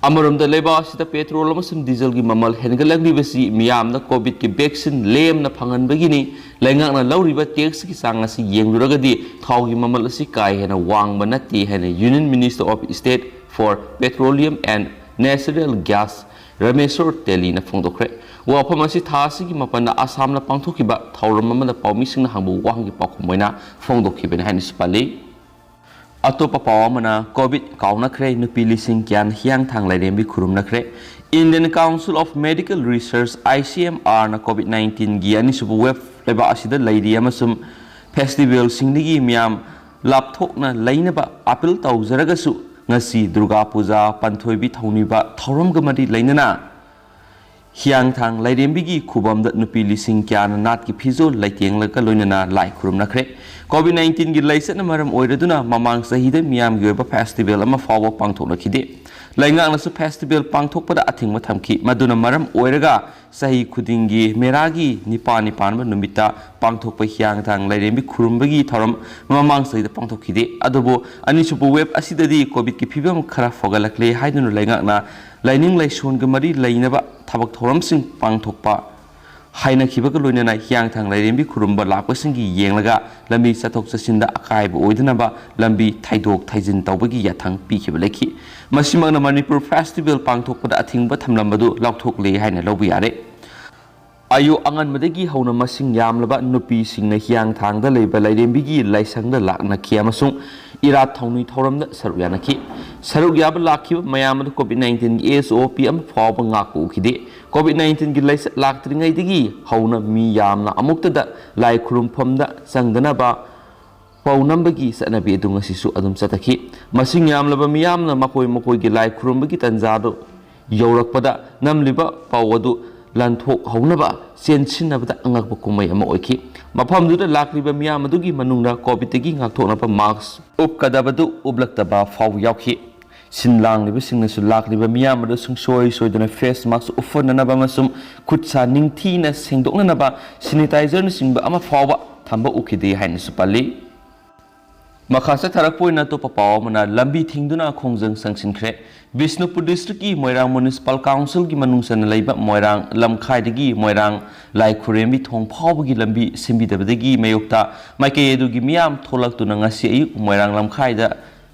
ꯑꯃꯔꯣꯝꯗ, ꯂꯩꯕꯥꯛ ꯑꯁꯤꯗ ꯄꯦꯇ꯭ꯔꯣꯜ ꯑꯃꯁꯨꯡ ꯗꯤꯖꯜꯒꯤ ꯃꯃꯜ ꯍꯦꯟꯒꯠꯂꯛꯂꯤꯕꯁꯤ ꯃꯤꯌꯥꯝꯅ ꯀꯣꯚꯤꯗꯀꯤ ꯚꯦꯛꯁꯤꯟ ꯂꯦꯝꯅ ꯐꯪꯍꯟꯕꯒꯤꯅꯤ꯫ ꯂꯩꯉꯥꯛꯅ ꯂꯧꯔꯤꯕ ꯇꯦꯛꯁꯀꯤ ꯆꯥꯡ ꯑꯁꯤ ꯌꯦꯡꯂꯨꯔꯒꯗꯤ ꯊꯥꯎꯒꯤ ꯃꯃꯜ ꯑꯁꯤ ꯀꯥ ꯍꯦꯟꯅ ꯋꯥꯡꯕ ꯅꯠꯇꯦ ꯍꯥꯏꯅ Union Minister of State for Petroleum and Natural Gas Rameshwor ꯇꯦꯂꯤꯅ ꯐꯣꯡꯗꯣꯛꯈ꯭ꯔꯦ꯫ ꯋꯥꯐꯝ ꯑꯁꯤ ꯊꯥ ꯑꯁꯤꯒꯤ ꯃꯥꯄꯟꯗ ꯑꯁꯥꯝꯗ ꯄꯥꯡꯊꯣꯛꯈꯤꯕ ꯊꯧꯔꯝ ꯑꯃꯗ ꯄꯥꯎꯃꯤꯁꯤꯡꯅ ꯍꯪꯕ ꯋꯥꯍꯪꯒꯤ ꯄꯥꯎꯈꯨꯝ ꯑꯣꯏꯅ ꯐꯣꯡꯗꯣꯛꯈꯤꯕꯅꯤ ꯍꯥꯏꯅꯁꯨ ꯄꯜꯂꯤ꯫ ꯑꯇꯣꯞꯄ ꯄꯥꯎ ꯑꯃꯅ, ꯀꯣꯚꯤꯗ ꯀꯥꯎꯅꯈ꯭ꯔꯦ, ꯅꯨꯄꯤ ꯂꯤꯁꯤꯡ ꯀꯌꯥꯅ ꯍꯤꯌꯥꯡꯊꯥꯡ ꯂꯥꯏꯔꯦꯝꯕꯤ ꯈꯨꯔꯨꯝꯅꯈ꯭ꯔꯦ꯫ Indian Council of Medical Research, I C M R ꯅ ꯀꯣꯚꯤꯗ ꯅꯥꯏꯟꯇꯤꯟꯒꯤ ꯑꯅꯤꯁꯨꯕ ꯋꯦꯕ ꯂꯩꯕꯥꯛ ꯑꯁꯤꯗ ꯂꯩꯔꯤ ꯑꯃꯁꯨꯡ ꯐꯦꯁꯇꯤꯚꯦꯜꯁꯤꯡꯗꯒꯤ ꯃꯤꯌꯥꯝ ꯂꯥꯞꯊꯣꯛꯅ ꯂꯩꯅꯕ ꯑꯥꯄꯤꯜ ꯇꯧꯖꯔꯒꯁꯨ, ꯉꯁꯤ ꯗꯨꯔꯒꯥ ꯄꯨꯖꯥ, ꯄꯥꯟꯊꯣꯏꯕꯤ ꯊꯧꯅꯤꯕ ꯊꯧꯔꯝꯒ ꯃꯔꯤ ꯂꯩꯅꯅ ꯍꯤꯌꯥꯡꯊꯥꯡ ꯂꯥꯏꯔꯦꯝꯕꯤꯒꯤ ꯈꯨꯕꯝꯗ ꯅꯨꯄꯤ ꯂꯤꯁꯤꯡ ꯀꯌꯥꯅ ꯅꯥꯠꯀꯤ ꯐꯤꯖꯣꯜ ꯂꯩꯇꯦꯡꯂꯒ ꯂꯣꯏꯅꯅ ꯂꯥꯏ ꯈꯨꯔꯨꯝꯅꯈ꯭ꯔꯦ꯫ ꯀꯣꯚꯤꯗ ꯅꯥꯏꯟꯇꯤꯟꯒꯤ ꯂꯥꯏꯆꯠꯅ ꯃꯔꯝ ꯑꯣꯏꯔꯗꯨꯅ ꯃꯃꯥꯡ ꯆꯍꯤꯗ ꯃꯤꯌꯥꯝꯒꯤ ꯑꯣꯏꯕ ꯐꯦꯁꯇꯤꯚꯦꯜ ꯑꯃ ꯐꯥꯎꯕ ꯄꯥꯡꯊꯣꯛꯅꯈꯤꯗꯦ꯫ ꯂꯩꯉꯥꯛꯅꯁꯨ ꯐꯦꯁꯇꯤꯚꯦꯜ ꯄꯥꯡꯊꯣꯛꯄꯗ ꯑꯊꯤꯡꯕ ꯊꯝꯈꯤ꯫ ꯃꯗꯨꯅ ꯃꯔꯝ ꯑꯣꯏꯔꯒ ꯆꯍꯤ ꯈꯨꯗꯤꯡꯒꯤ ꯃꯦꯔꯥꯒꯤ ꯅꯤꯄꯥꯟ ꯅꯤꯄꯥꯟꯕ ꯅꯨꯃꯤꯠꯇ ꯄꯥꯡꯊꯣꯛꯄ ꯍꯤꯌꯥꯡꯊꯥꯡ ꯂꯥꯏꯔꯦꯝꯕꯤ ꯈꯨꯔꯨꯝꯕꯒꯤ ꯊꯧꯔꯝ ꯃꯃꯥꯡ ꯆꯍꯤꯗ ꯄꯥꯡꯊꯣꯛꯈꯤꯗꯦ꯫ ꯑꯗꯨꯕꯨ ꯑꯅꯤꯁꯨꯕ ꯋꯦꯕ ꯑꯁꯤꯗꯗꯤ ꯀꯣꯚꯤꯗꯀꯤ ꯐꯤꯕꯝ ꯈꯔ ꯐꯒꯠꯂꯛꯂꯦ ꯍꯥꯏꯗꯨꯅ ꯂꯩꯉꯥꯛꯅ ꯂꯥꯏꯅꯤꯡ ꯂꯥꯏꯁꯣꯟꯒ ꯃꯔꯤ ꯂꯩꯅꯕ ꯊꯕꯛ ꯊꯧꯔꯝꯁꯤꯡ ꯄꯥꯡꯊꯣꯛꯄ ꯍꯥꯏꯅꯈꯤꯕꯒ ꯂꯣꯏꯅꯅ ꯍꯤꯌꯥꯡꯊꯥꯡ ꯂꯥꯏꯔꯦꯝꯕꯤ ꯈꯨꯔꯨꯝꯕ ꯂꯥꯛꯄꯁꯤꯡꯒꯤ ꯌꯦꯡꯂꯒ ꯂꯝꯕꯤ ꯆꯠꯊꯣꯛ ꯆꯠꯁꯤꯟꯗ ꯑꯀꯥꯏꯕ ꯑꯣꯏꯗꯅꯕ ꯂꯝꯕꯤ ꯊꯩꯗꯣꯛ ꯊꯩꯖꯤꯟ ꯇꯧꯕꯒꯤ ꯌꯥꯊꯪ ꯄꯤꯈꯤꯕ ꯂꯩꯈꯤ꯫ ꯃꯁꯤꯃꯛꯅ ꯃꯅꯤꯄꯨꯔ ꯐꯦꯁꯇꯤꯚꯦꯜ ꯄꯥꯡꯊꯣꯛꯄꯗ ꯑꯊꯤꯡꯕ ꯊꯝꯂꯝꯕꯗꯨ ꯂꯧꯊꯣꯛꯂꯦ ꯍꯥꯏꯅ ꯂꯧꯕ ꯌꯥꯔꯦ꯫ ꯑꯌꯨꯛ ꯑꯉꯟꯕꯗꯒꯤ ꯍꯧꯅ ꯃꯁꯤꯡ ꯌꯥꯝꯂꯕ ꯅꯨꯄꯤꯁꯤꯡꯅ ꯍꯤꯌꯥꯡꯊꯥꯡꯗ ꯂꯩꯕ ꯂꯥꯏꯔꯦꯝꯕꯤꯒꯤ ꯂꯥꯏꯁꯪꯗ ꯂꯥꯛꯅꯈꯤ ꯑꯃꯁꯨꯡ ꯏꯔꯥꯠ ꯊꯧꯅꯤ ꯊꯧꯔꯝꯗ ꯁꯔꯨꯛ ꯌꯥꯅꯈꯤ꯫ ꯁꯔꯨꯛ ꯌꯥꯕ ꯂꯥꯛꯈꯤꯕ ꯃꯌꯥꯝ ꯑꯗꯨ ꯀꯣꯚꯤꯗ ꯅꯥꯏꯟꯇꯤꯟꯒꯤ ꯑꯦꯁ ꯑꯣ ꯄꯤ ꯑꯃ ꯐꯥꯎꯕ ꯉꯥꯛꯄ ꯎꯈꯤꯗꯦ꯫ ꯀꯣꯚꯤꯗ ꯅꯥꯏꯟꯇꯤꯟꯒꯤ ꯂꯥꯏꯆꯠ ꯂꯥꯛꯇ꯭ꯔꯤꯉꯩꯗꯒꯤ ꯍꯧꯅ ꯃꯤ ꯌꯥꯝꯅ ꯑꯃꯨꯛꯇꯗ ꯂꯥꯏ ꯈꯨꯔꯨꯝꯐꯝꯗ ꯆꯪꯗꯅꯕ ꯄꯥꯎ ꯅꯝꯕꯒꯤ ꯆꯠꯅꯕꯤ ꯑꯗꯨ ꯉꯁꯤꯁꯨ ꯑꯗꯨꯝ ꯆꯠꯊꯈꯤ꯫ ꯃꯁꯤꯡ ꯌꯥꯝꯂꯕ ꯃꯤꯌꯥꯝꯅ ꯃꯈꯣꯏ ꯃꯈꯣꯏꯒꯤ ꯂꯥꯏ ꯈꯨꯔꯨꯝꯕꯒꯤ ꯇꯥꯟꯖꯥꯗꯨ ꯌꯧꯔꯛꯄꯗ ꯅꯝꯂꯤꯕ ꯄꯥꯎ ꯑꯗꯨ ꯂꯥꯟꯊꯣꯛꯍꯧꯅꯕ ꯆꯦꯟꯁꯤꯟꯅꯕꯗ ꯑꯉꯛꯄ ꯀꯨꯝꯍꯩ ꯑꯃ ꯑꯣꯏꯈꯤ꯫ ꯃꯐꯝꯗꯨꯗ ꯂꯥꯛꯂꯤꯕ ꯃꯤꯌꯥꯝ ꯑꯗꯨꯒꯤ ꯃꯅꯨꯡꯗ ꯀꯣꯚꯤꯗꯇꯒꯤ ꯉꯥꯛꯊꯣꯛꯅꯕ ꯃꯥꯁ꯭ꯛ ꯎꯞꯀꯗꯕꯗꯨ ꯎꯞꯂꯛꯇꯕ ꯐꯥꯎꯕ ꯌꯥꯎꯈꯤ꯫ ꯁꯤꯟ ꯂꯥꯡꯂꯤꯕꯁꯤꯡꯅꯁꯨ ꯂꯥꯛꯂꯤꯕ ꯃꯤꯌꯥꯝ ꯑꯗꯨ ꯁꯨꯡꯁꯣꯏ ꯁꯣꯏꯗꯅ ꯐꯦꯁ ꯃꯥꯁ꯭ꯛ ꯎꯞꯍꯟꯅꯅꯕ ꯑꯃꯁꯨꯡ ꯈꯨꯠ ꯁꯥ ꯅꯤꯡꯊꯤꯅ ꯁꯦꯡꯗꯣꯛꯅꯅꯕ ꯁꯦꯅꯤꯇꯥꯏꯖꯔꯅꯆꯤꯡꯕ ꯑꯃ ꯐꯥꯎꯕ ꯊꯝꯕ ꯎꯈꯤꯗꯦ ꯍꯥꯏꯅꯁꯨ ꯄꯜꯂꯤ꯫ ꯃꯈꯥ ꯆꯠꯊꯔꯛꯄ ꯑꯣꯏꯅ ꯑꯇꯣꯞꯄ ꯄꯥꯎ ꯑꯃꯅ, ꯂꯝꯕꯤ ꯊꯤꯡꯗꯨꯅ ꯈꯣꯡꯖꯪ ꯆꯪꯁꯤꯟꯈ꯭ꯔꯦ꯫ ꯕꯤꯁꯅꯨꯄꯨꯔ ꯗꯤꯁꯇ꯭ꯔꯤꯛꯀꯤ ꯃꯣꯏꯔꯥꯡ ꯃ꯭ꯌꯨꯅꯤꯁꯤꯄꯥꯜ ꯀꯥꯎꯟꯁꯤꯜꯒꯤ ꯃꯅꯨꯡ ꯆꯟꯅ ꯂꯩꯕ ꯃꯣꯏꯔꯥꯡ ꯂꯝꯈꯥꯏꯗꯒꯤ ꯃꯣꯏꯔꯥꯡ ꯂꯥꯏꯈꯨꯔꯦꯝꯕꯤ ꯊꯣꯡ ꯐꯥꯎꯕꯒꯤ ꯂꯝꯕꯤ ꯁꯦꯝꯕꯤꯗꯕꯗꯒꯤ ꯃꯥꯌꯣꯛꯇ ꯃꯥꯏꯀꯩ ꯑꯗꯨꯒꯤ ꯃꯤꯌꯥꯝ ꯊꯣꯛꯂꯛꯇꯨꯅ ꯉꯁꯤ ꯑꯌꯨꯛ ꯃꯣꯏꯔꯥꯡ ꯂꯝꯈꯥꯏꯗ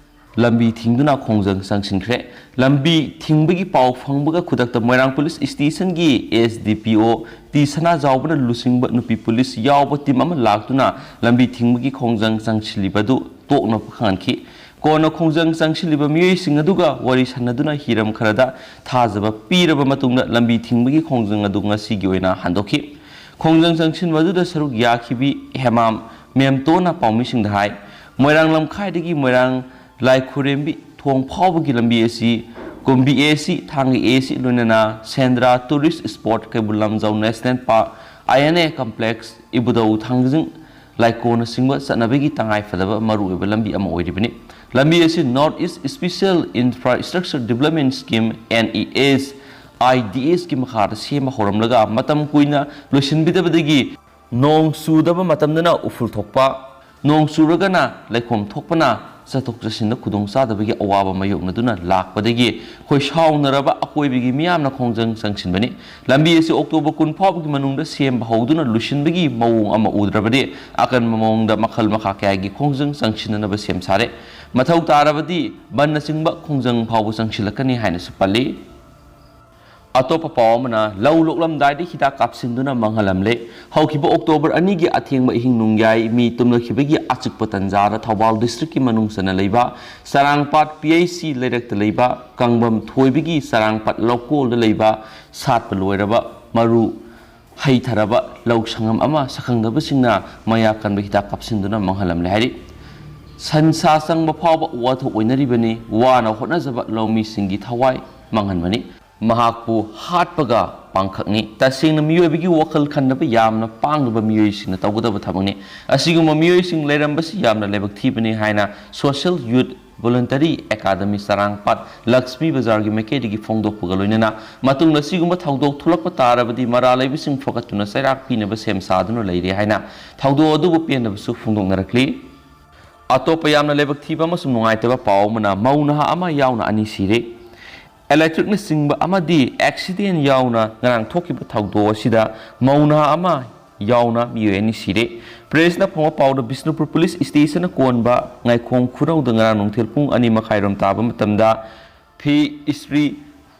ꯂꯝꯕꯤ ꯊꯤꯡꯗꯨꯅ ꯈꯣꯡꯖꯪ ꯆꯪꯁꯤꯟꯈ꯭ꯔꯦ꯫ ꯂꯝꯕꯤ ꯊꯤꯡꯕꯒꯤ ꯄꯥꯎ ꯐꯪꯕꯒ ꯈꯨꯗꯛꯇ ꯃꯣꯏꯔꯥꯡ ꯄꯨꯂꯤꯁ ꯁ꯭ꯇꯦꯁꯟꯒꯤ ꯑꯦꯁ ꯗꯤ ꯄꯤ ꯑꯣ ꯇꯤ ꯁꯅꯥꯖꯥꯎꯕꯅ ꯂꯨꯆꯤꯡꯕ ꯅꯨꯄꯤ ꯄꯨꯂꯤꯁ ꯌꯥꯎꯕ ꯇꯤꯝ ꯑꯃ ꯂꯥꯛꯇꯨꯅ ꯂꯝꯕꯤ ꯊꯤꯡꯕꯒꯤ ꯈꯣꯡꯖꯪ ꯆꯪꯁꯤꯜꯂꯤꯕ ꯑꯗꯨ ꯇꯣꯛꯅꯕ ꯈꯪꯍꯟꯈꯤ꯫ ꯀꯣꯟꯅ ꯈꯣꯡꯖꯪ ꯆꯪꯁꯤꯜꯂꯤꯕ ꯃꯤꯑꯣꯏꯁꯤꯡ ꯑꯗꯨꯒ ꯋꯥꯔꯤ ꯁꯥꯟꯅꯗꯨꯅ ꯍꯤꯔꯝ ꯈꯔꯗ ꯊꯥꯖꯕ ꯄꯤꯔꯕ ꯃꯇꯨꯡꯗ ꯂꯝꯕꯤ ꯊꯤꯡꯕꯒꯤ ꯈꯣꯡꯖꯪ ꯑꯗꯨ ꯉꯁꯤꯒꯤ ꯑꯣꯏꯅ ꯍꯟꯗꯣꯛꯈꯤ꯫ ꯈꯣꯡꯖꯪ ꯆꯪꯁꯤꯟꯕ ꯑꯗꯨꯗ ꯁꯔꯨꯛ ꯌꯥꯈꯤꯕꯤ ꯍꯦꯃꯥꯝ ꯃꯦꯝꯇꯣꯅ ꯄꯥꯎꯃꯤꯁꯤꯡꯗ ꯍꯥꯏ, ꯃꯣꯏꯔꯥꯡ ꯂꯝꯈꯥꯏꯗꯒꯤ ꯃꯣꯏꯔꯥꯡ ꯂꯥꯏꯈꯨꯔꯦꯝꯕꯤ ꯊꯣꯡ ꯐꯥꯎꯕꯒꯤ ꯂꯝꯕꯤ ꯑꯁꯤ ꯀꯨꯝꯕꯤ ꯑꯦ ꯁꯤ, ꯊꯥꯡꯒ ꯑꯦ ꯁꯤ, ꯂꯣꯏꯅꯅ Sendra tourist spot, Keibul Lamjao national park, I N A complex, Ibudhou Thangjing ꯂꯥꯏꯀꯣꯟꯅꯆꯤꯡꯕ ꯆꯠꯅꯕꯒꯤ ꯇꯉꯥꯏ ꯐꯗꯕ ꯃꯔꯨꯑꯣꯏꯕ ꯂꯝꯕꯤ ꯑꯃ ꯑꯣꯏꯔꯤꯕꯅꯤ꯫ ꯂꯝꯕꯤ ꯑꯁꯤ North East Special Infrastructure Development Scheme, N E S I D S ꯀꯤ ꯃꯈꯥꯗ ꯁꯦꯝꯕ ꯍꯧꯔꯝꯂꯒ ꯃꯇꯝ ꯀꯨꯏꯅ ꯂꯣꯏꯁꯤꯟꯕꯤꯗꯕꯗꯒꯤ ꯅꯣꯡ ꯆꯨꯗꯕ ꯃꯇꯝꯗꯅ ꯎꯐꯨꯜ ꯊꯣꯛꯄ, ꯅꯣꯡ ꯆꯨꯔꯒꯅ ꯂꯩꯈꯣꯝ ꯊꯣꯛꯄꯅ ꯆꯠꯊꯣꯛ ꯆꯠꯁꯤꯟꯗ ꯈꯨꯗꯣꯡꯆꯥꯗꯕꯒꯤ ꯑꯋꯥꯕ ꯃꯥꯌꯣꯛꯅꯗꯨꯅ ꯂꯥꯛꯄꯗꯒꯤ ꯑꯩꯈꯣꯏ ꯁꯥꯎꯅꯔꯕ ꯑꯀꯣꯏꯕꯒꯤ ꯃꯤꯌꯥꯝꯅ ꯈꯣꯡꯖꯪ ꯆꯪꯁꯤꯟꯕꯅꯤ꯫ ꯂꯝꯕꯤ ꯑꯁꯤ ꯑꯣꯛꯇꯣꯕꯔ ꯀꯨꯟ ꯐꯥꯎꯕꯒꯤ ꯃꯅꯨꯡꯗ ꯁꯦꯝꯕ ꯍꯧꯗꯨꯅ ꯂꯣꯏꯁꯤꯟꯕꯒꯤ ꯃꯑꯣꯡ ꯑꯃ ꯎꯗ꯭ꯔꯕꯗꯤ ꯑꯀꯟꯕ ꯃꯑꯣꯡꯗ ꯃꯈꯜ ꯃꯈꯥ ꯀꯌꯥꯒꯤ ꯈꯣꯡꯖꯪ ꯆꯪꯁꯤꯟꯅꯅꯕ ꯁꯦꯝ ꯁꯥꯔꯦ꯫ ꯃꯊꯧ ꯇꯥꯔꯕꯗꯤ ꯕꯟꯅꯆꯤꯡꯕ ꯈꯣꯡꯖꯪ ꯐꯥꯎꯕ ꯆꯪꯁꯤꯜꯂꯛꯀꯅꯤ ꯍꯥꯏꯅꯁꯨ ꯄꯜꯂꯤ꯫ ꯑꯇꯣꯞꯄ ꯄꯥꯎ ꯑꯃꯅ, ꯂꯧ ꯂꯣꯛꯂꯝꯗꯥꯏꯗ ꯍꯤꯗꯥꯛ ꯀꯥꯞꯁꯤꯟꯗꯨꯅ ꯃꯥꯡꯍꯜꯂꯝꯂꯦ꯫ ꯍꯧꯈꯤꯕ ꯑꯣꯛꯇꯣꯕꯔ ꯑꯅꯤꯒꯤ ꯑꯊꯦꯡꯕ ꯑꯍꯤꯡ ꯅꯣꯡꯌꯥꯏ ꯃꯤ ꯇꯨꯝꯅꯈꯤꯕꯒꯤ ꯑꯆꯤꯛꯄ ꯇꯟꯖꯥꯗ ꯊꯧꯕꯥꯜ ꯗꯤꯁꯇ꯭ꯔꯤꯛꯀꯤ ꯃꯅꯨꯡ ꯆꯟꯅ ꯂꯩꯕ ꯆꯔꯥꯡꯄꯥꯠ ꯄꯤ ꯑꯩꯆ ꯁꯤ ꯂꯩꯔꯛꯇ ꯂꯩꯕ ꯀꯥꯡꯕꯝ ꯊꯣꯏꯕꯒꯤ ꯆꯔꯥꯡꯄꯥꯠ ꯂꯧꯀꯣꯜꯗ ꯂꯩꯕ ꯁꯥꯠꯄ ꯂꯣꯏꯔꯕ ꯃꯔꯨ ꯍꯩꯊꯔꯕ ꯂꯧ ꯁꯪꯉꯝ ꯑꯃ ꯁꯛꯈꯪꯗꯕꯁꯤꯡꯅ ꯃꯌꯥ ꯀꯟꯕ ꯍꯤꯗꯥꯛ ꯀꯥꯞꯁꯤꯟꯗꯨꯅ ꯃꯥꯡꯍꯜꯂꯝꯂꯦ ꯍꯥꯏꯔꯤ꯫ ꯁꯟ ꯁꯥ ꯆꯪꯕ ꯐꯥꯎꯕ ꯋꯥꯊꯣꯛ ꯑꯣꯏꯅꯔꯤꯕꯅꯤ꯫ ꯋꯥꯅ ꯍꯣꯠꯅꯖꯕ ꯂꯧꯃꯤꯁꯤꯡꯒꯤ ꯊꯋꯥꯏ ꯃꯥꯡꯍꯟꯕꯅꯤ꯫ ꯃꯍꯥꯛꯄꯨ ꯍꯥꯠꯄꯒ ꯄꯥꯡꯈꯛꯅꯤ꯫ ꯇꯁꯦꯡꯅ ꯃꯤꯑꯣꯏꯕꯒꯤ ꯋꯥꯈꯜ ꯈꯟꯗꯕ ꯌꯥꯝꯅ ꯄꯥꯡꯂꯕ ꯃꯤꯑꯣꯏꯁꯤꯡꯅ ꯇꯧꯒꯗꯕ ꯊꯕꯛꯅꯤ꯫ ꯑꯁꯤꯒꯨꯝꯕ ꯃꯤꯑꯣꯏꯁꯤꯡ ꯂꯩꯔꯝꯕꯁꯤ ꯌꯥꯝꯅ ꯂꯥꯏꯕꯛ ꯊꯤꯕꯅꯤ ꯍꯥꯏꯅ Social Youth Voluntary Academy ꯆꯔꯥꯡꯄꯥꯠ ꯂꯛꯁꯃꯤ ꯕꯖꯥꯔꯒꯤ ꯃꯥꯏꯀꯩꯗꯒꯤ ꯐꯣꯡꯗꯣꯛꯄꯒ ꯂꯣꯏꯅꯅ ꯃꯇꯨꯡꯗ ꯑꯁꯤꯒꯨꯝꯕ ꯊꯧꯗꯣꯛ ꯊꯣꯛꯂꯛꯄ ꯇꯥꯔꯕꯗꯤ ꯃꯔꯥ ꯂꯩꯕꯁꯤꯡ ꯐꯒꯠꯇꯨꯅ ꯆꯩꯔꯥꯛ ꯄꯤꯅꯕ ꯁꯦꯝ ꯁꯥꯗꯨꯅ ꯂꯩꯔꯦ ꯍꯥꯏꯅ ꯊꯧꯗꯣꯛ ꯑꯗꯨꯕꯨ ꯄꯦꯟꯗꯕꯁꯨ ꯐꯣꯡꯗꯣꯛꯅꯔꯛꯂꯤ꯫ ꯑꯇꯣꯞꯄ ꯌꯥꯝꯅ ꯂꯥꯏꯕꯛ ꯊꯤꯕ ꯑꯃꯁꯨꯡ ꯅꯨꯡꯉꯥꯏꯇꯕ ꯄꯥꯎ ꯑꯃꯅ, ꯃꯧ ꯅꯍꯥ ꯑꯃ ꯌꯥꯎꯅ ꯑꯅꯤ ꯁꯤꯔꯦ꯫ ꯏꯂꯦꯛꯇ꯭ꯔꯤꯛꯅ ꯆꯤꯡꯕ ꯑꯃꯗꯤ ꯑꯦꯛꯁꯤꯗꯦꯟ ꯌꯥꯎꯅ ꯉꯔꯥꯡ ꯊꯣꯛꯈꯤꯕ ꯊꯧꯗꯣꯛ ꯑꯁꯤꯗ ꯃꯧ ꯅꯍꯥ ꯑꯃ ꯌꯥꯎꯅ ꯃꯤꯑꯣꯏ ꯑꯅꯤ ꯁꯤꯔꯦ꯫ ꯄ꯭ꯔꯦꯁꯅ ꯐꯪꯕ ꯄꯥꯎꯗ, ꯕꯤꯁꯅꯨꯄꯨꯔ ꯄꯨꯂꯤꯁ ꯁ꯭ꯇꯦꯁꯟꯅ ꯀꯣꯟꯕ ꯉꯥꯏꯈꯣꯡ ꯈꯨꯅꯧꯗ ꯉꯔꯥꯡ ꯅꯨꯡꯊꯤꯜ ꯄꯨꯡ ꯑꯅꯤ ꯃꯈꯥꯏꯔꯣꯝ ꯇꯥꯕ ꯃꯇꯝꯗ ꯐꯤ ꯏꯁꯇ꯭ꯔꯤ